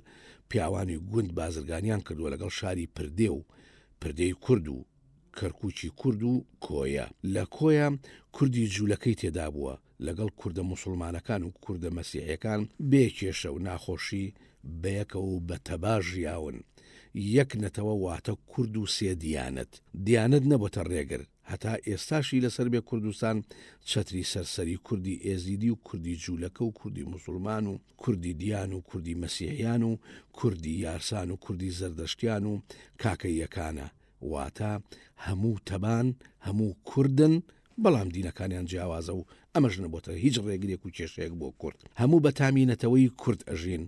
پیاوانی گوند بازرگانیان کردووە لەگەڵ شاری پردێ و پردێی کورد و کەرکوکی کورد و کۆیە. لە کۆیە کوردی جوولەکەی تێدابووە لەگەڵ کوردە موسوڵمانەکان و کوردە مەسیحیەکان بێ کێشە و ناخۆشی بەیەکەوە و بە تەبا ژیاون. یەک نەتەوە واتە کورد و سێ دیانەت. دیانەت نەبۆتە ڕێگر هەتا ئێستاشی لەسەر بێ کوردستان چەتری سەر سەری کوردی ئێزیدی و کوردی جوولەکە و کوردی موسوڵمان و کوردی دیان و کوردی مەسیحیان و کوردی یارسان و کوردی زەردەشتیان و کاکەییەکانە واتە هەموو تەبان هەموو کوردن بەڵام دینەکانیان جیاوازە و ئەمەش نەبۆتە هیچ ڕێگرێک و کێشەیەک بۆ کورد هەموو بە تامی نەتەوەی کورد ئەژین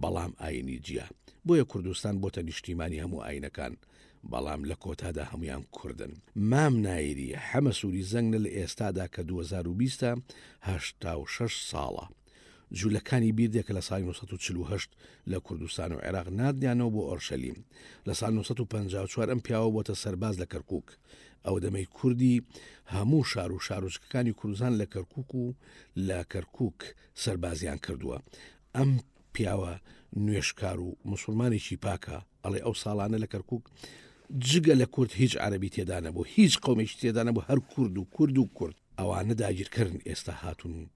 بەڵام ئاینی جیا بۆیە کوردستان بۆتە نیشتیمانی هەموو ئاینەکان بەڵام لە کۆتادا هەمویان کوردن مام نایری حەمە سوری زەنگنە لە ئێستادا کە 2020 ە 86 ساڵە جولەکانی بیر دێ کە لە ساڵی 948 لە کوردستان و عێراق ناردیانەوە بۆ ئۆرشەلیم. لە ساڵی 954 ئەم پیاوە بۆتە سەرباز لە کەرکوک. ئەو دەمەی کوردی هەموو شار و شارۆچکەکانی کوردستان لە کەرکوک و لە کەرکوک سەربازیان کردووە. ئەم پیاوە نوێژکار و موسڵمانێکی پاکە، ئەڵێ ئەو ساڵانە لە کەرکوک جگە لە کورد هیچ عەرەبی تێدا نەبوو، هیچ قەومێکی تێدا نەبوو، هەر کورد و کورد و کورد. ئەوانە داگیرکەرن ئێستا هاتوون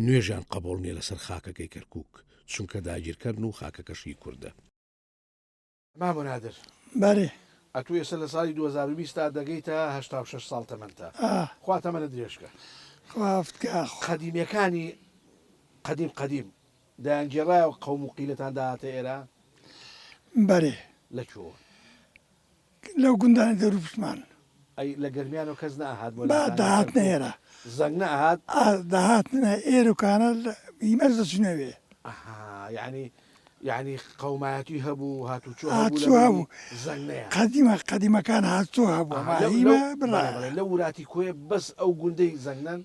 نوێژیان قبوڵ نیە لەسەر خاکەکەی کەرکوک چونکە داگیرکەرن و خاکەکەش هی کوردە. مامە نادر بەرێ. ئەتوو ئێستا لە ساڵی 2020 تا دەگەیتە 86 ساڵ تەمەنتە ئا. خوا تەمەنت درێژ کە. خوا عەفت کا. قەدیمیەکانی قەدیم قەدیم دەیانگێڕایەوە قەوم و قیلەتان دەهاتە ئێرە؟ بەرێ. لە کوێوە؟ لەو گوندانەی دەوروپشتمان. ئەی لە گەرمیانەوە کەس نەئەهات بۆ با لاتان؟ دەهاتنە ئێرە. زەنگ نەئەهات؟ ئا دەهاتنە ئێرە و کانە لە ئیمەش دەچوونە وێ. ئەها یەعنی یەعنی قەومایەتی هەبوو هاتوچۆ هەبوو لە هاتوچۆ بەینی هەبوو. زەنگنەیان. قەدیمە قەدیمەکان هاتوچۆ هەبوو ئەها ئەما لەو ئیمە لەو بەڵێ بڕایە. بەڵێ لەو وراتی کۆیە بەس ئەو گوندەی زەنگنەن؟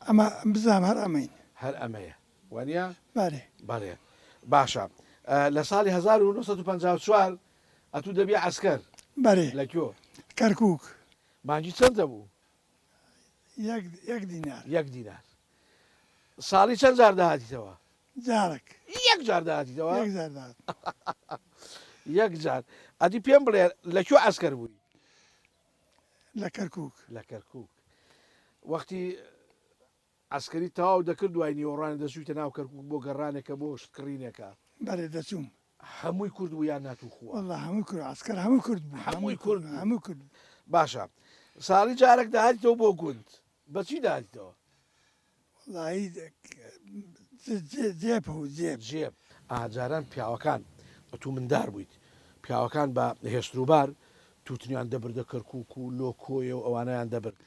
ئەمە بزانم هەر ئەمەین. هەر ئەمەیە وانیە؟ بەڵێ. بەڵێ باشە لە ساڵی 1954 ئەتوو دەبیە عەسکەر؟ بەرێ. لە کوێ؟ کەرکوک. مانگی چەند دەبوو؟ یەک یەک دینار. یەک دینار. ساڵی چەند جار دەهاتیتەوە؟ جارەک. یەک جار دەهاتیتەوە؟ یەک جار دەهاتم. یەک جار. ئەدی پێم بڵێ لە کوێ عەسکەر بووی؟ لە کەرکوک. لە کەرکوک. وەختی عەسکەریت تەواو دەکرد دوای نیوەڕوانێ دەچوویتە ناو کەرکوک بۆ گەڕانێکە بۆ شت کڕینێکە؟ بەلێ دەچووم. هەمووی کورد بوو یان ناتوخوا؟ وەڵا هەمووی کورد عەسکەر هەمووی کورد بوو. هەمووی کورد بوو. هەمووی کورد بوو. باشە ساڵی جارەک دەهاتیتەوە بۆ گوند بە چی دەهاتیتەوە؟ وەڵایی جێپ هەبوو جێپ. جێپ. ئا جاران پیاوەکان ئەتوو مندار بوویت پیاوەکان بە هێستروبار توتنیان دەبردە کەرکوک و لۆ کۆیە و ئەوانەیان دەبرد.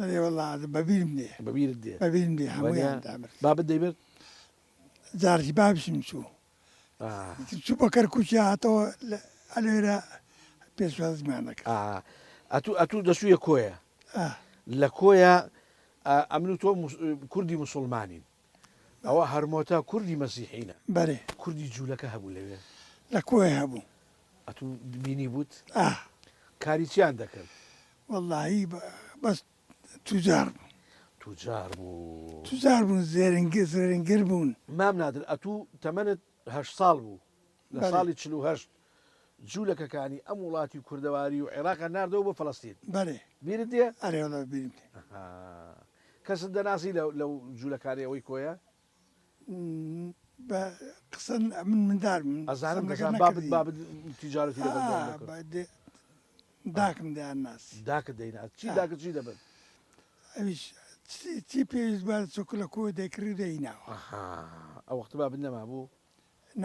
ئەرێ وەڵا بەبیرم دێ. بەبیرت دێ. بەبیرم دێ هەموویان دەبرد. بابت دەیبرد؟ جارێکی بابیشم چوو. چوو بۆ کەرکوکی هاتەوە ئەلێرە پێشوازیمان دەکرد. ئەتوو ئەتوو دەچوویە کۆیە. لە کۆیە ئەمن و تۆ کوردی موسوڵمانین. ئەوە هەرمۆتە کوردی مەسیحینە. بەرێ. کوردی جوولەکە هەبوو لەوێ؟ لە کۆیە هەبوو. ئەتوو بینی بووت؟ ئا. کاری چیان دەکرد؟ وەڵاهی بەس توجار بوون. توجار بوون. توجار بوون زێرنگر زێرنگر بوون. مام نادر ئەتوو تەمەنت هەشت ساڵ بوو لە ساڵی 48 جوولەکەکانی ئەم وڵاتی کوردەواری و عێراقیان ناردەوە بۆ فەلەستین. بەرێ. بیرت دێ؟ ئەرێ وەڵا بیرم دێ. ئەها. کەست دەناسی لە لەو جوولەکانەی ئەوەی کۆیە؟ بە قسە من مندار بووم. ئەزانم قسەم لەگەڵ دەزانم بابت نەکردی. بابت تیجارەتی لەگەڵ ئا دەکرد. بە دێ داکم دەیان ناسی. داکت دەیناسی. چی ئا. داکت چی دەبرد؟ ئەویش چی چی پێویست بووە چونکە لە کۆیە دەیکڕی و دەیناوە. ئەها ئەو وەختە بابت نەمابوو؟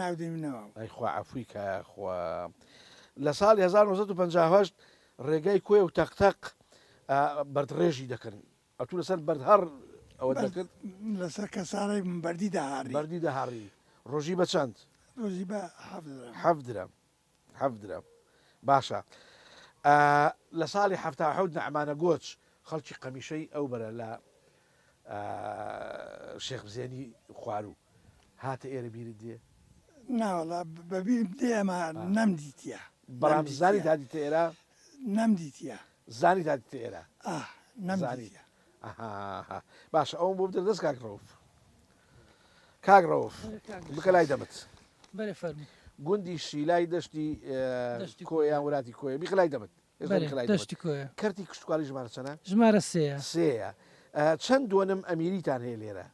ناو دێمی نەمابوو. ئەی خوا عەفوی کا یاخوا. لە ساڵی 1958 ڕێگای کۆیە و تەق تەق بەردڕێژی دەکەن ئەتوو لەسەر بەرد هەڕ ئەوەت دەکرد؟ لەسەر کەسارەی بووم بەردی دەهاڕی. بەردی دەهاڕی ڕۆژی بە چەند؟ ڕۆژی بە حەفت درەم. حەفت درەم حەفت درەم باشە لە ساڵی 77 نەعمانە گۆچ خەڵکی قەمیشەی ئەو بەرە لە شێخ بزێنی خواروو هاتە ئێرە بیرت دێ؟ ناوەڵا بەبیرم دێ ئەما نەمدیتیە. بەڵام زانیت هاتیتە ئێرە؟ نەمدیتیە. زانیت هاتیتە ئێرە؟ ئا نەمدیتیە. ئەها باشە ئەوم بۆ بدە دەست کاک ڕەوف کاک ڕەوف بکە لای دەمت بەرێ فەرموو گوندی شیلای دەشتی کۆیان وراتی کۆیە بیخە لای دەمت دەشتی کۆیە کەرتی کشتتوکالی ژمارە چەنە ژمارە سێیە سێیە چەند دۆنم ئەمیریتان هەیە لێرە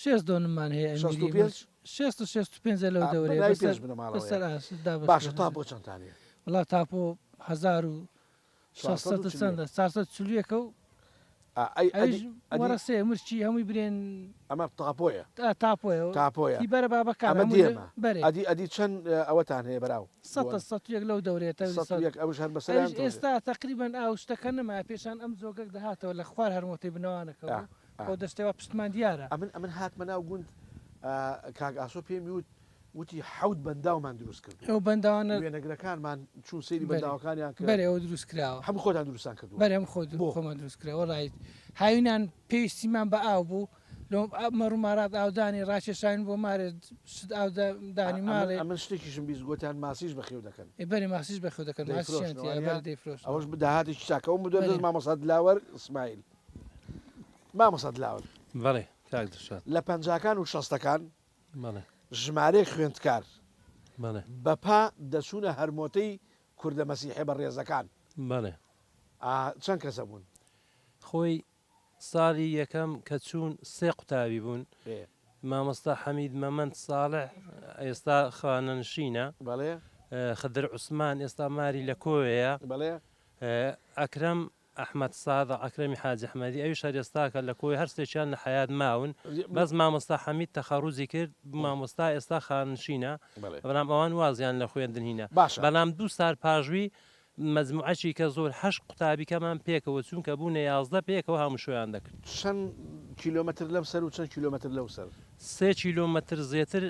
شێست دۆنممان هەیە ئەمیری شێست و شێست و پێنجە لەو دەورەیە بەناوی پێنج بنەماڵەوەیە بەسەر ئاست دابەش باشە کراوە. تاپۆ چەندتان هەیە؟ وەڵا تاپۆ 1600 و چەندە 441 و ئا ئەی ئەدی ئەویش ئەدی وەرەسەیە مرچی هەمووی برێن ئەمە تاپۆیە ئا تاپۆیە تاپۆیە هی بەرە بابەکان ئەمە هەمووی لە دێمە بەرێ ئەدی ئەدی چەند ئەوەتان هەیە بەراو سەتە دۆن 101 لەو دەورەیە تەوری سەد و سەد یەک ئەوش هەر بەسەریان ئەویش تۆزێ ئێستا تەقریبەن ئاو شتەکە نەما پێشان ئەم جۆگەک دەهاتەوە لە خوار هەرمۆتەی بنەوانەکە ئا بوو ئا بەو دەستەی وا پشتمان دیارە. ئەمن ئەمن هاتمە ناو گوند کاک ئاسۆ پێم وت وتی حەوت بەنداومان دروست کردووە. ئەو بەنداوانە. وێنەگرەکانمان چوون سەیری بەرێ بەنداوەکانیان کرد. بەرێ ئەوە دروست کراوە. هەموو خۆتان دروستان کردووە؟ بەرێ هەموو خۆ بۆ؟ خۆمان دروست کراوە. وەڵاهی هاوینان پێویستیمان بە ئاو بوو لۆ مەڕ و مارات ئاودانی ڕاکێشاوین بۆ مارێ شت ئاو دانی ئەمن ماڵێ. ئەمن شتێکیشم 20 گۆتیان ماسیش بەخێو دەکەن. ئێ بەرێ ماسیش بەخێو دەکەن ماسیشیان دەیفرۆشنەوە تیایە وانیە؟ بەرێ دەیفرۆشنەوە. ئەوەش داهاتێکی چاکە. ئەوم بدۆ بەرێ. دەست مامۆستا دلاوەر ئیسماعیل. مامۆستا دلاوەر. بەڵێ کاک دڵشاد. لە پەنجاکان و شەستەکان بەڵێ. ژمارەیەک خوێندکار بەڵێ. بە پا دەچوونە هەرمۆتەی کوردە مەسیحیە بەڕێزەکان. بەڵێ. ئا چەند کەسە بوون؟ خۆی ساڵی یەکەم کە چوون سێ قوتابی بوون. ئێ. مامۆستا حەمید مەمەند ساڵح ئێستا خانەنشینە. بەڵێ. خدر عوسمان ئێستا ماری لە کۆیەیە. بەڵێ. ئەکرەم ئەحمەد سادق ئەکرەمی حاجی ئەحمەدی ئەویش هەر ئێستاکە لە کۆیە هەر سێکیان لە حەیات ماون بەس مامۆستا حەمید تەخەڕوجی کرد مامۆستا ئێستا خاننشینە بەڵام ئەوان وازیان لە خوێندن هینا بەڵام دوو سار پاژوی مەجموعەکی کە زۆر هەشت قوتابیکەمان پێکەوە چونکە بوونە 11 پێکەوە هاموشۆیان دەکرد. چەند کیلۆمەتر لەم سەر و چەند کیلۆمەتر لەو سەر؟ سێ کیلۆمەتر زێتر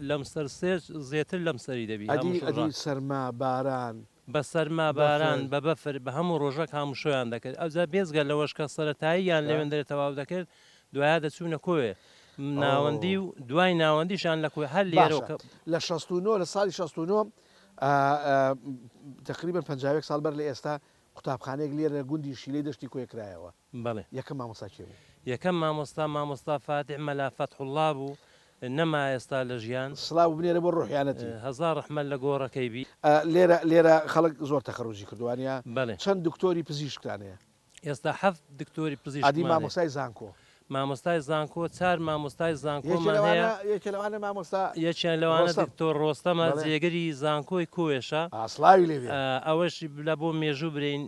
لەم سەر سێ زێتر لەم سەری دەبی ئەدی هاموشۆ ئەدی سەرما باران بە سەرما، باران، بە بەفر، بە هەموو ڕۆژەک هاموشۆیان دەکرد. ئەوجا بێجگە لەوەش کە سەرەتاییان لەوێندەرێ تەواو دەکرد، دوایە دەچوونە کۆیە ناوەندی و دوای ناوەندیشیان لە کۆیە هەر لێرەوە باشە کە. لە 69 لە ساڵی 69 تەقریبەن 51 ساڵ بەر لە ئێستا قوتابخانەیەک لێرە لە گوندی شیلەی دەشتی کۆیە کرایەوە. بەڵێ. یەکەم مامۆستا کێ بوو؟ یەکەم مامۆستا مامۆستا فاتیح مەلا فەتحوڵڵا بوو، نەما ئێستا لە ژیان. سڵاو بنێرە بۆ ڕۆحیانەتی. هەزار ڕەحمەت لە گۆڕەکەی بی. لێرە لێرە خەڵک زۆر تەخەروجی کردووە وانیە؟ بەڵێ. چەند دکتۆری پزیشکتان هەیە؟ ئێستا حەفت دکتۆری ئەدی پزیشکمان هەیە. مامۆستای زانکۆ؟ مامۆستای زانکۆ چار مامۆستای یەکێ زانکۆمان هەیە. لەوانە یەکێ لەوانە مامۆستا یەکیان لەوانە ڕۆستەم. دکتۆر ڕۆستەمە بەڵێ. جێگری زانکۆی کۆیەشە. ئا سڵاوی لێ بێ. ئەوەش لە بۆ مێژوو برێین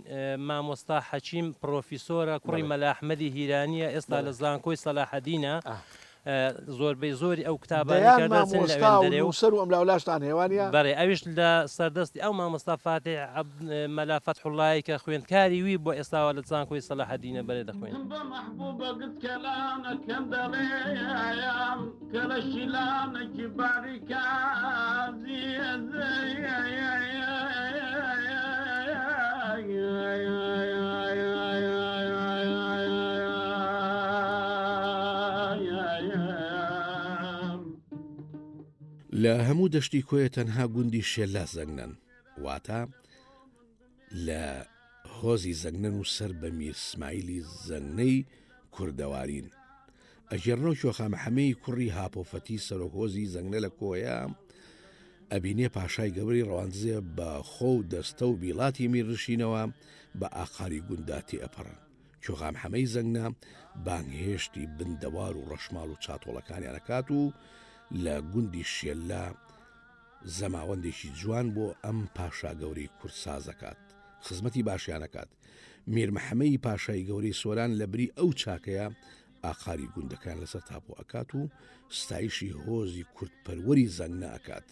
مامۆستا حەکیم پڕۆفیسۆرە کوڕی بەڵێ. مەلا ئەحمەدی هیرانییە ئێستا بەڵێ. لە زانکۆی سەلاحەدینە زۆربەی زۆری ئەو کتابانەی دەیان کە دەرچن لە مامۆستا و ئەوێندەرێ و نووسەر و ئەملاولاشتان هەیە وانیە؟ بەڵێ ئەویش لە سەردەستی ئەو مامۆستا فاتیح عەبد مەلا فەتحوڵڵایەی کە خوێندکاری وی بووە ئێستاوە لە زانکۆی سەلاحەدینە بەرێ دەخوێنێ. بە مەحبوبە گچکەلانەکەم دەڵێم کە لە شیلانەکی باریکا لە هەموو دەشتی کۆیە تەنها گوندی شێلا زەنگنەن واتە لە هۆزی زەنگنەن و سەر بە میر سمایلی زەنگنەی کوردەوارین. ئەگێڕنەوە کۆخا محەمەی کوڕی هاپۆفەتی سەرۆک هۆزی زەنگنە لە کۆیە ئەبینێ پاشای گەورەی ڕەواندزێ بە خۆ و دەستە و بیڵاتی میرنشینەوە بە ئاقاری گوندا تێئەپەڕن. کۆخا محەمەی زەنگنە بانگهێشتی بن دەوار و ڕەشماڵ و چاتۆڵەکانیان ئەکات و لە گوندی شێللا زەماوەندێکی جوان بۆ ئەم پاشا گەورەی کورد ساز ئەکات، خزمەتی باشیان ئەکات. میر محەمەی پاشای گەورەی سۆران لە بری ئەو چاکەیە ئاقاری گوندەکان لەسەر تاپۆ ئەکات و ستایشی هۆزی کوردپەروەری زەنگنە ئەکات.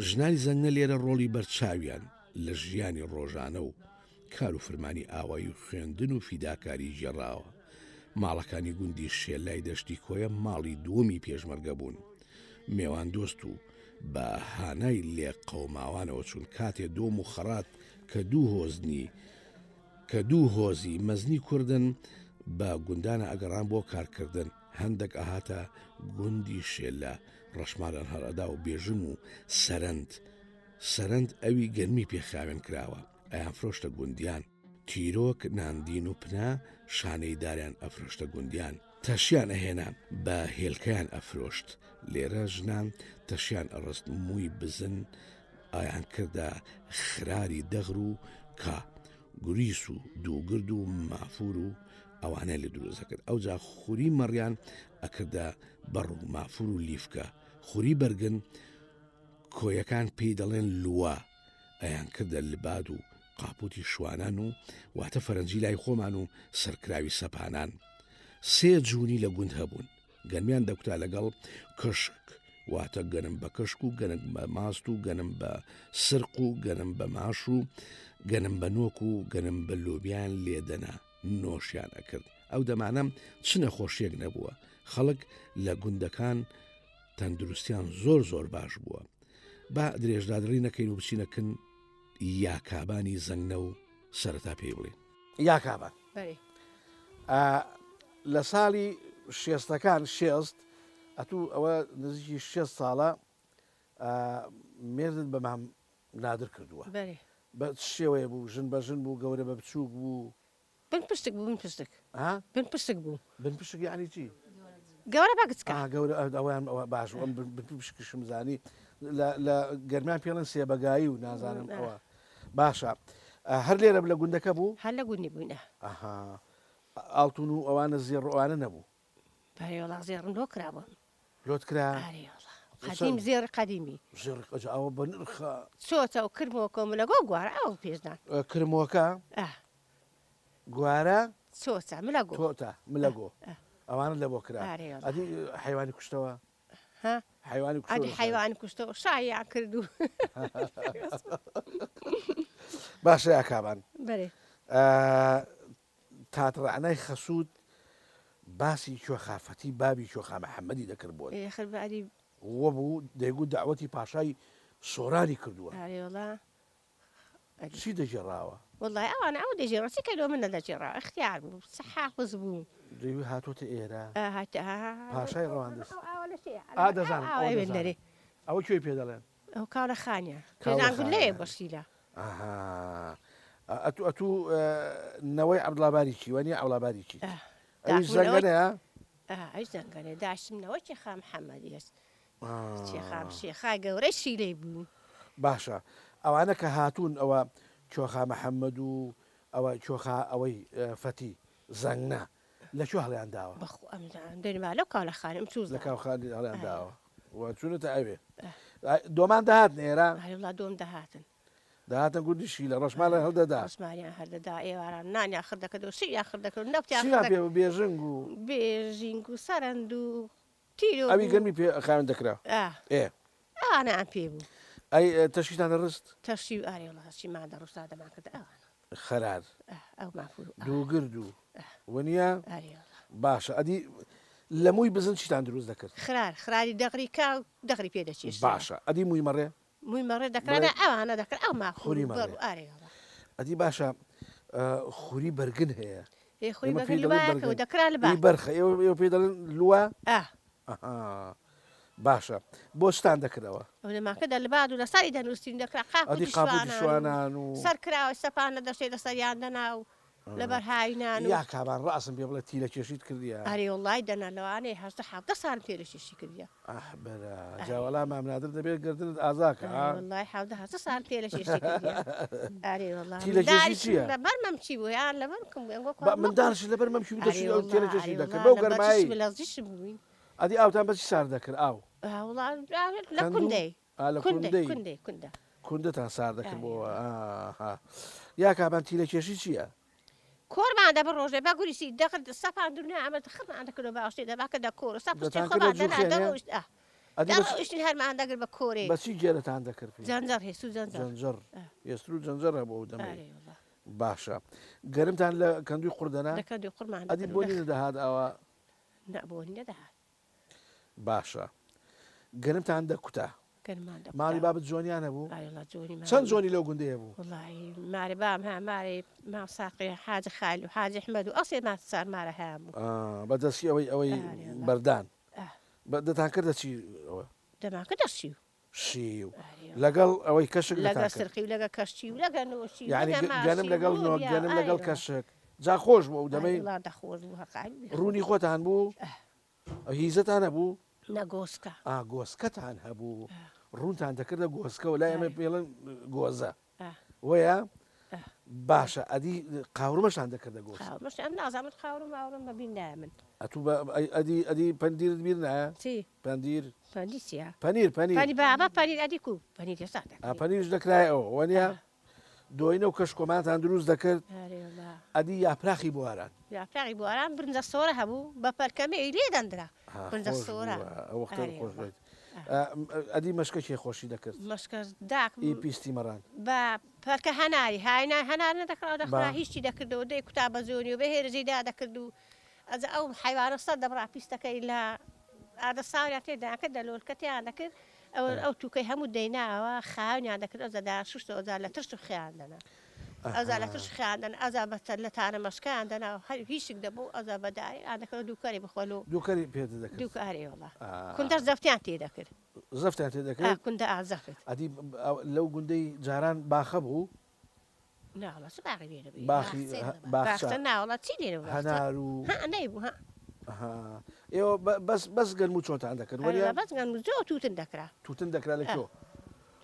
ژنانی زەنگنە لێرە ڕۆڵی بەرچاویان لە ژیانی ڕۆژانە و کار و فرمانی ئاوایی و خوێندن و فیداکاری گێڕاوە. ماڵەکانی گوندی شێلای دەشتی کۆیە ماڵی دووەمی پێشمەرگە بوون. مێواندۆست و بە هانای لێقەوماوانەوە چوون. کاتێ دۆم و خەڕات کە دوو هۆزنی کە دوو هۆزی مەزنی کوردن بە گوندانە ئەگەڕان بۆ کارکردن، هەندەک ئەهاتە گوندی شێلا ڕەشماران هەڵئەدا و بێژنگ و سەرەند سەرەند ئەوی گەنمی پێ خاوێن کراوە. ئەیانفرۆشتە گوندیان. تیرۆک، ناندین و پنە شانەی داریان ئەفرۆشتە گوندیان. تەشیان ئەهێنا بە هێلکەیان ئەفرۆشت. لێرە ژنان تەشیان ئەڕست مووی بزن ئایان کردە خراری دەغر و کا. گوریس و دووگرد و مافوور و ئەوانەیان لێ دروست دەکرد. ئەوجا خوری مەڕیان ئەکردە بەڕ و مافوور و لیفکە. خوری بەرگن کۆیەکان پێی دەڵێن لوا ئەیانکردە لباد و قاپوتی شوانان و واتە فەرەنجی لای خۆمان و سەرکراوی سەپانان. سێ جوونی لە گوند هەبوون. گەنمیان دەکوتا لەگەڵ کشک واتە گەنم بە کشک و گەنم بە ماست و گەنم بە سرق و گەنم بە ماش و گەنم بە نۆک و گەنم بە لۆبیان لێدەنا نۆشیان ئەکرد. ئەو دەمانە چ نەخۆشیەک نەبووە. خەڵک لە گوندەکان تەندروستیان زۆر زۆر باش بووە. با درێژدادڕی نەکەین و بچینە کن یاکابانی زەنگنە و سەرەتا پێی بڵێین. یاکابان لە ساڵی شێستەکان شێست ئەتوو ئەوە نزیکی شێست ساڵە مێردت بە مام نادر کردووە. بە چ شێوەیە بوو؟ ژن بە ژن بوو، گەورە بە بچووک بوو؟ بن پشتک بوو بن پشتک. ها؟ بن پشتک بوو. بن پشک یعنی چی؟ گەورە بە گچکە. ئا گەورە ئەوەیان ئەوە باش بوو ئەم بن پشکیشم زانی لە لە گەرمیان پێڵێن سێبەگایی و نازانم ئەوە باشە هەر لێرە لە گوندەکە بوو؟ هەر لە گوندی بووین ئا. ئەها ئاڵتون و ئەوانە زێڕ و ئەوانە نەبوو؟ بەرێ وەڵا زێڕم لۆ کرابوو. لۆت کرا؟ ئارێ وەڵا قەدیم زێڕی قەدیمی. زێڕی ئەجا ئەوە بە نرخە. چۆتە و کرمۆکە و ملەگۆ گوارە ئەوە پێشدان. کرمۆکە؟ ئا. گوارە؟ چۆتە ملەگۆ. تۆتە ملەگۆ. ئەوانە لە بۆ کرا. ئارێ وەڵا. ئەدی حەیوانی کوشتەوە؟ ها؟ حەیوانی کوشتەوە ئەدی حەیوانی کوشتەوە شاییان کرد و. باشە یاکابان. بەرێ. تات ڕەعنای خەسووت باسی کوێخافەتی بابی کوێخا محەمەدی دەکرد بۆت. ئێ خر باری. وەبوو دەیگوت دەعوەتی پاشای سۆرانی کردووە. ئارێ وەڵا. ئەدی. چی دەگێڕاوە؟ وەڵای ئەوانە ئەو دەگێڕا چی کە لۆ من نەدەگێڕا ئیختیار بوو حافز بوو. دەیگوت هاتۆتە ئێرە. ئا هاتە ها. پاشای ڕەواندز. ئەو ئاوە لە چێ؟ ئا دەزانم ئەو ئەوە ئەوێن دەزانم. دەرێ. ئەوە کوێی پێ دەڵێن؟ ئەو کاولە خانە. کاولە پێدان گوت لەوێ خانە. بەشیلە. ئەها ئەتوو ئەتوو نەوەی عەبدوڵا باریکی وانیە عەوڵا باریکی ئەویش زەنگەنەیە؟ ئەویش زەنگەنەیە داشتم نەوەی چێخا محەمەد یەس چێخا شێخا گەورەی شیلەی بوو. باشە ئەوانە کە هاتوون ئەوە کۆخا محەمەد و ئەوە کۆخا ئەوەی فەتی زەنگنە لە کوێ هەڵیان داوە؟ بەخوا ئەم دەنما لەو کاولەخانە ئەم چوو لە کاوخانی هەڵیان داوە و چوونەتە ئەوێ دۆمان دەهاتن ئێرە؟ ئەرێ وڵا دۆم دەهاتن. دەهاتن گوندی شیلە ڕەشماڵیان هەڵدەدا. ڕەشماڵیان هەردەدا ئێواران نانیان خڕ دەکرد و شیریان خڕ دەکرد و نەوتیان خڕ چیان دەکرد. پێ بوو بێژنگ و. بێژینگ و سەرەند و تیرۆ ئەوی بوو. گەرمی پێ خاوێن دەکرا. ئا. ئێ. ئەوانەیان پێ بوو. ئەی تەشیتان دەڕست؟ تەشی و ئارێ وەڵا تەشیمان دەڕست دەمان کردە ئەوانە. خەرار. ئا ئەو مافوور و ئەوانە. دووگرد و. ئا. وەنیە؟ ئارێ وەڵا. باشە ئەدی لە مووی بزن چیتان دروست دەکرد؟ خرار، خراری دەغری کا و دەغری پێ دەچێشتەوە. باشە ئەدی مووی مەڕێ؟ مووی مەڕێ دەکرا نا ئەوانە دەکرا ئەو ما خوری مەڕێ ئارێ وەڵا. ئەدی باشە خوری بەرگن هەیە؟ ئێ خوری بەرگن لوایەکە و دەکرا لبا. ئی بەرخە ئێوە ئێوە پێی دەڵێن لوا؟ ئا. ئەها باشە بۆ چتان دەکردەوە؟ ئەو دەمانکردە لباد و لەسەری دەنووستین دەکرا ئەدی قاپوتی قاپوتی شوانان و شوانان و. سەر کراوەی سەپان لە دەشتێ لەسەریان دەنا و لەبەر هاوینان و. یا کابان ڕاسم پێ بڵێ تیلە کێشیت کردیە؟ ئەرێ وەڵای دەنا لەوانەیە 18 17 سالم تێلە کێشی کردیە. ئاح برا جا وەڵا مام نادر دەبێت گردنت ئازا کە ئەرێ وەڵای 17 18 سالم تێلە کێشی کردیە. ئەرێ وەڵا تیلە کێشی منداریشم چییە؟ لەبەر مەمکی بوو یان لەبەر کم بوو ئەنگۆ با کوا منداڵیشت لەبەر مەمکی بوو ئەرێ دەچووی ئەو وەڵا تێلە کێشی ئەرێ دەکرد وەڵا بەو لەبەر گەرمایی چشم لەزیشم بووین. ئەدی ئاوتان بە چی سارد دەکرد ئاو؟ ئا وەڵا لە کەندوو؟ کوندەی ئا لە کوندەی کوندەی کوندەی کوندە. کوندەتان سارد دەکرد ئەرێ بۆوە وەڵا. ئاها یا کابان تیلە کێشی چییە؟ کۆرمان دەبرد ڕۆژێ بە گوریسی دەکرد سەپان دونیا ئەمە خڕمان دەکردەوە باوەشێ دەبا کە دە کۆر و سەر پشتی دەتان کردە خۆمان دەنا جوخێنێ؟ دەڕۆیشت ئا ئەدی بە چ دەڕۆیشتین هەرمان دەگرت بە کۆرێ بە چی گێرەتان دەکرد پێی؟ جەنجەڕ هێستر و جەنجەڕ جەنجەڕ ئا هێستر و جەنجەڕ هەبوو ئەو دەمەی ئارێ وەڵا باشە گەرمتان لە کەندووی قوڕ دەنا؟ لە کەندووی قوڕمان ئەدی دەکرد و بۆنی لە نەدەهات ئاوا؟ نا بۆنی نەدەهات. باشە گەنمتان دەکوتا؟ گەنمان دەکوتا. ماڵی بابت جۆنیان هەبوو؟ ئارێ وەڵا جۆنی ماڵی. چەند جۆنی لەو گوندەی هەبوو؟ وەڵاهی مارێ بام ها مارێ مام ساقێ حاجی خالید و حاجی ئەحمەد و ئەو سێ مار چار مارە هەیان بوو. ئا بە دەستی ئەوەی ئەوەی ئارێ وەڵا. بەردان. ئا. بە دەتان کردە چی ئەوە؟ دەمان کردە سیو. شیو لەگەڵ ئەوەی کەشک لەگەڵ سرخی و لەگە کەشتی و لەگە نۆشی یعنی گەنم لەگەڵ نۆ گەنم لەگەڵ کەشک جا خۆش بوو ئەو دەمەی دەخۆش بوو ڕوونی خۆتان بوو هیزەتان هەبوو نە گۆسکە ئا گۆسکەتان هەبوو ڕوونتان دەکردە گۆسکەوە لای ئێمە پێڵن گۆزە وەیە باشە ئەدی قاورمەشان دەکردە گۆشت قاورمەش ئەم نازانم من قاورم ماورم بە بیر نایە من ئەتوو بە ئەدی ئەدی پەندیرت بیر نایە چی پەندیر پەندیر چیە پەنیر پەنیر پەنیر بابا پەنیر ئەدی کو پەنیر ئێستا دەکرێ ئا پەنیریش دەکرایە ئەوە وەنیە دۆینە و کەشکۆمانتان دروست دەکرد ئەدی یاپراخی بواران یاپراخی بواران برنجە سۆرە هەبوو بە پەرکەمێی لێ دەندرا برنجە سۆرە وەختە خۆش بێت ئەدی مەشکە کێ خۆشی دەکرد مەشکە داک ئی پیستی مەڕان بە پەرکە هەناری هاینا هەنار نەدەکرا دەخرا هیچی دەکردەوە دەی کوتا بە زۆنی و بە هێرزی دا دەکرد و ئەجا ئەو حەیوانە سەر دەبڕا پیستەکەی لە ئادە ساویان تێ داکرد دە لۆلکە تێیان دەکرد ئەو ئەو توکەی هەموو دەیناوە خاوێنیان دەکرد ئەوجا دایان شوشتەوە ئەوجا لە ترش و خێیان دەنا ئەوجا لە ترش خێیان دەنا ئەوجا بە لە تانە مەشکەیان دەنا و هەر هیچک دەبوو ئەوجا بە داری ئان دەکرد دووکەری بخۆ لۆ دووکەری پێ دەکرد دووکە ئەرێ وەڵا کوندەش زەفتیان تێ دەکرد زەفتیان تێ دەکرد ئا کوندە ئا زەفت ئەدی لەو گوندەی جاران باخە بوو نا وەڵا چ باغی لێرە بوو باخی باخچە نا وەڵا چی لێرە بوو هەنار و ها نەیبوو ها ئەها ئێوە بەس بەس گەنم و چۆتان دەکرد وەنیە؟ بەس گەنم و جۆ و تووتن دەکرا. تووتن دەکرا لە کوێ؟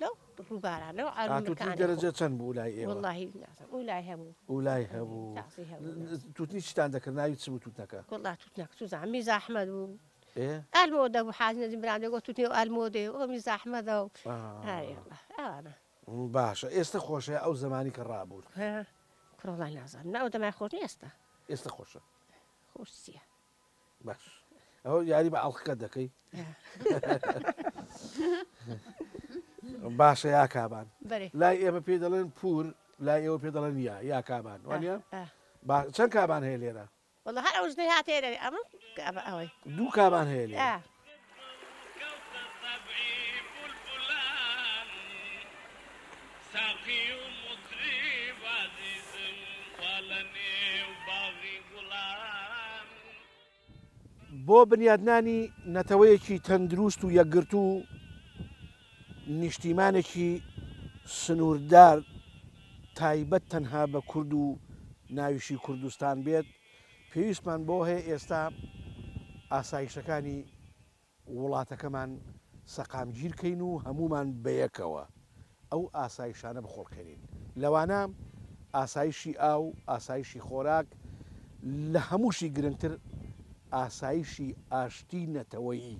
لەو ڕووبارانە لەو عەرمەکانی خۆ. تووتنی دەرەجە چەند بوو لای ئێوە؟ وەڵاهی نازانم ئولای هەبوو. ئولای هەبوو. تازی هەبوو. تووتنی چیتان دەکرد ناوی چ بوو تووتنەکە؟ وەڵا تووتنەکە چوزانم میرزا ئەحمەد بوو. ئێ؟ ئالمۆدە بوو حاجی نەجم برام دەگۆ تووتنی ئەو ئالمۆدەیە و ئەو میرزا ئەحمەدە و ئارێ وەڵا ئەوانە. باشە ئێستە خۆشە یا ئەو زەمانی کە ڕابوورد؟ کوڕە وەڵا نازانم نا ئەو دەمای خۆش نیە ئێستا. ئێستە خۆشە. خۆش چیە؟ باش ئەوە یاری بە ئەڵقەکەت دەکەی؟ باشە یا کابان لای ئێمە پێی دەڵێن پوور لای ئێوە پێ دەڵێن یا یا کابان وانە چەند کابان هەیە لێرە؟ وەڵا هەر ئەو ژنەی هاتە ئێرە ئەمە ئەوەی دوو کابان هەیە لێرە. بۆ بنیادنانی نەتەوەیەکی تەندروست و یەکگرتوو، نیشتیمانێکی سنووردار تایبەت تەنها بە کورد و ناویشی کوردستان بێت، پێویستمان بەوە هەیە ئێستا ئاسایشەکانی وڵاتەکەمان سەقامگیر کەین و هەموومان بەیەکەوە ئەو ئاسایشانە بخوڵقێنین، لەوانە ئاسایشی ئاو، ئاسایشی خۆراک، لە هەمووشی گرنگتر ئاسایشی ئاشتی نەتەوەیی،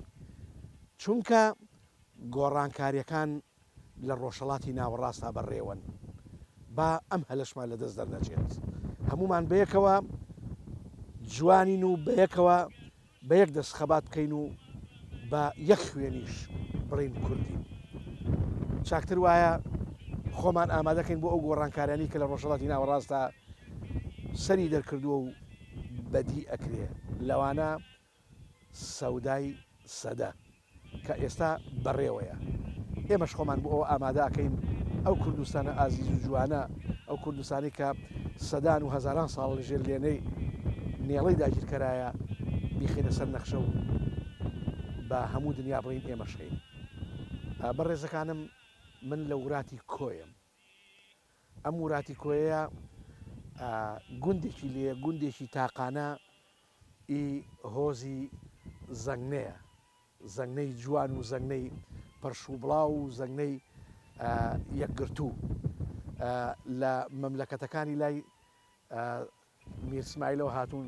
چونکە گۆڕانکاریەکان لە ڕۆژهەڵاتی ناوەڕاستا بەڕێوەن، با ئەم هەلەشمان لەدەست دەرنەچێت، هەموومان بەیەکەوە جوانین و بەیەکەوە بە یەک دەست خەبات بکەین و بە یەک خوێنیش بڵێین کوردین. چاکتر وایە خۆمان ئامادە کەین بۆ ئەو گۆڕانکاریانەی کە لە ڕۆژهەڵاتی ناوەڕاستدا سەری دەرکردووە و بەدی ئەکرێ، لەوانە سەودای سەدە. کە ئێستا بەڕێوەیە. ئێمەش خۆمان بۆ ئەوە ئامادە ئەکەین ئەو کوردستانە ئازیز و جوانە، ئەو کوردستانەی کە سەدان و هەزاران ساڵە لە ژێر لێنەی نێڵەی داگیرکەرایە، بیخەینە سەر نەخشە و بە هەموو دنیا بڵێین ئێمەش هەین. بەڕێزەکانم من لە وراتی کۆیەم. ئەم وراتی کۆیەیە گوندێکی لێیە، گوندێکی تاقانە ی هۆزی زەنگنەیە، زەنگنەی جوان و زەنگنەی پەرشوبڵاو و زەنگنەی یەکگرتوو لە مەملەکەتەکانی لای میر سمایلەوە هاتوون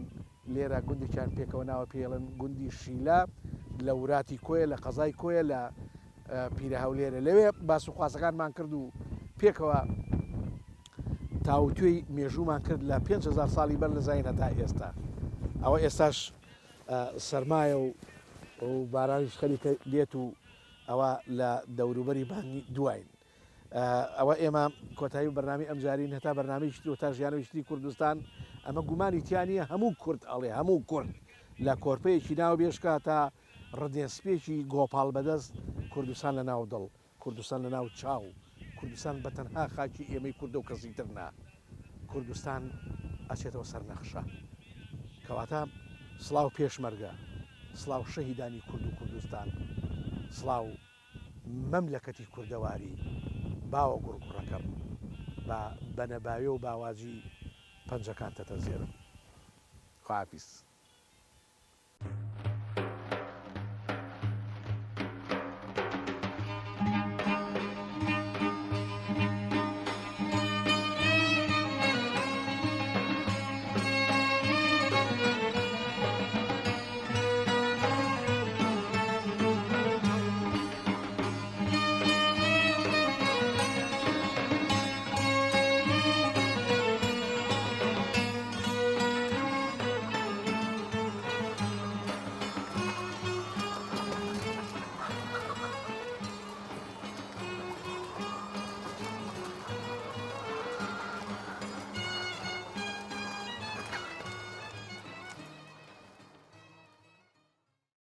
لێرە گوندێکیان پێکەوە ناوە پێی ئەڵێن گوندی شیلە لە وراتی کۆیە لە قەزای کۆیە لە پیرە هەولێرە لەوێ باس و خواسەکانمان کرد و پێکەوە تاوتوێی مێژوومان کرد لە 5هزار ساڵی بەر لە زین هەتا ئێستا ئەوە ئێستاش سەرمایە و و بارانیش خەریکە دێت و ئەوە لە دەوروبەری بانگی دواین ئەوە ئێمە کۆتایی بەرنامەی ئەمجارین هەتا بەرنامەیەکی تر و تا ژیانەوەیەکی تری کوردستان ئەمە گومانی تیا نییە هەموو کورد ئەڵێ هەموو کورد لە کۆرپەیەکی ناو بێشکە تا ڕدێن سپییەکی گۆپاڵ بەدەست کوردستان لە ناو دڵ کوردستان لە ناو چاو کوردستان بە تەنها خاکی ئێمەی کوردە و کەسی تر نا کوردستان ئەچێتەوە سەر نەخشە کەواتە سڵاو پێشمەرگە سڵاو شەهیدانی کورد و کوردستان سڵاو. مەملەکەتی کوردەواری باوە گوڕگوڕەکەم با بەنەباوێ و باواجی پەنجەکانتە تەزێرم. خواحافیز.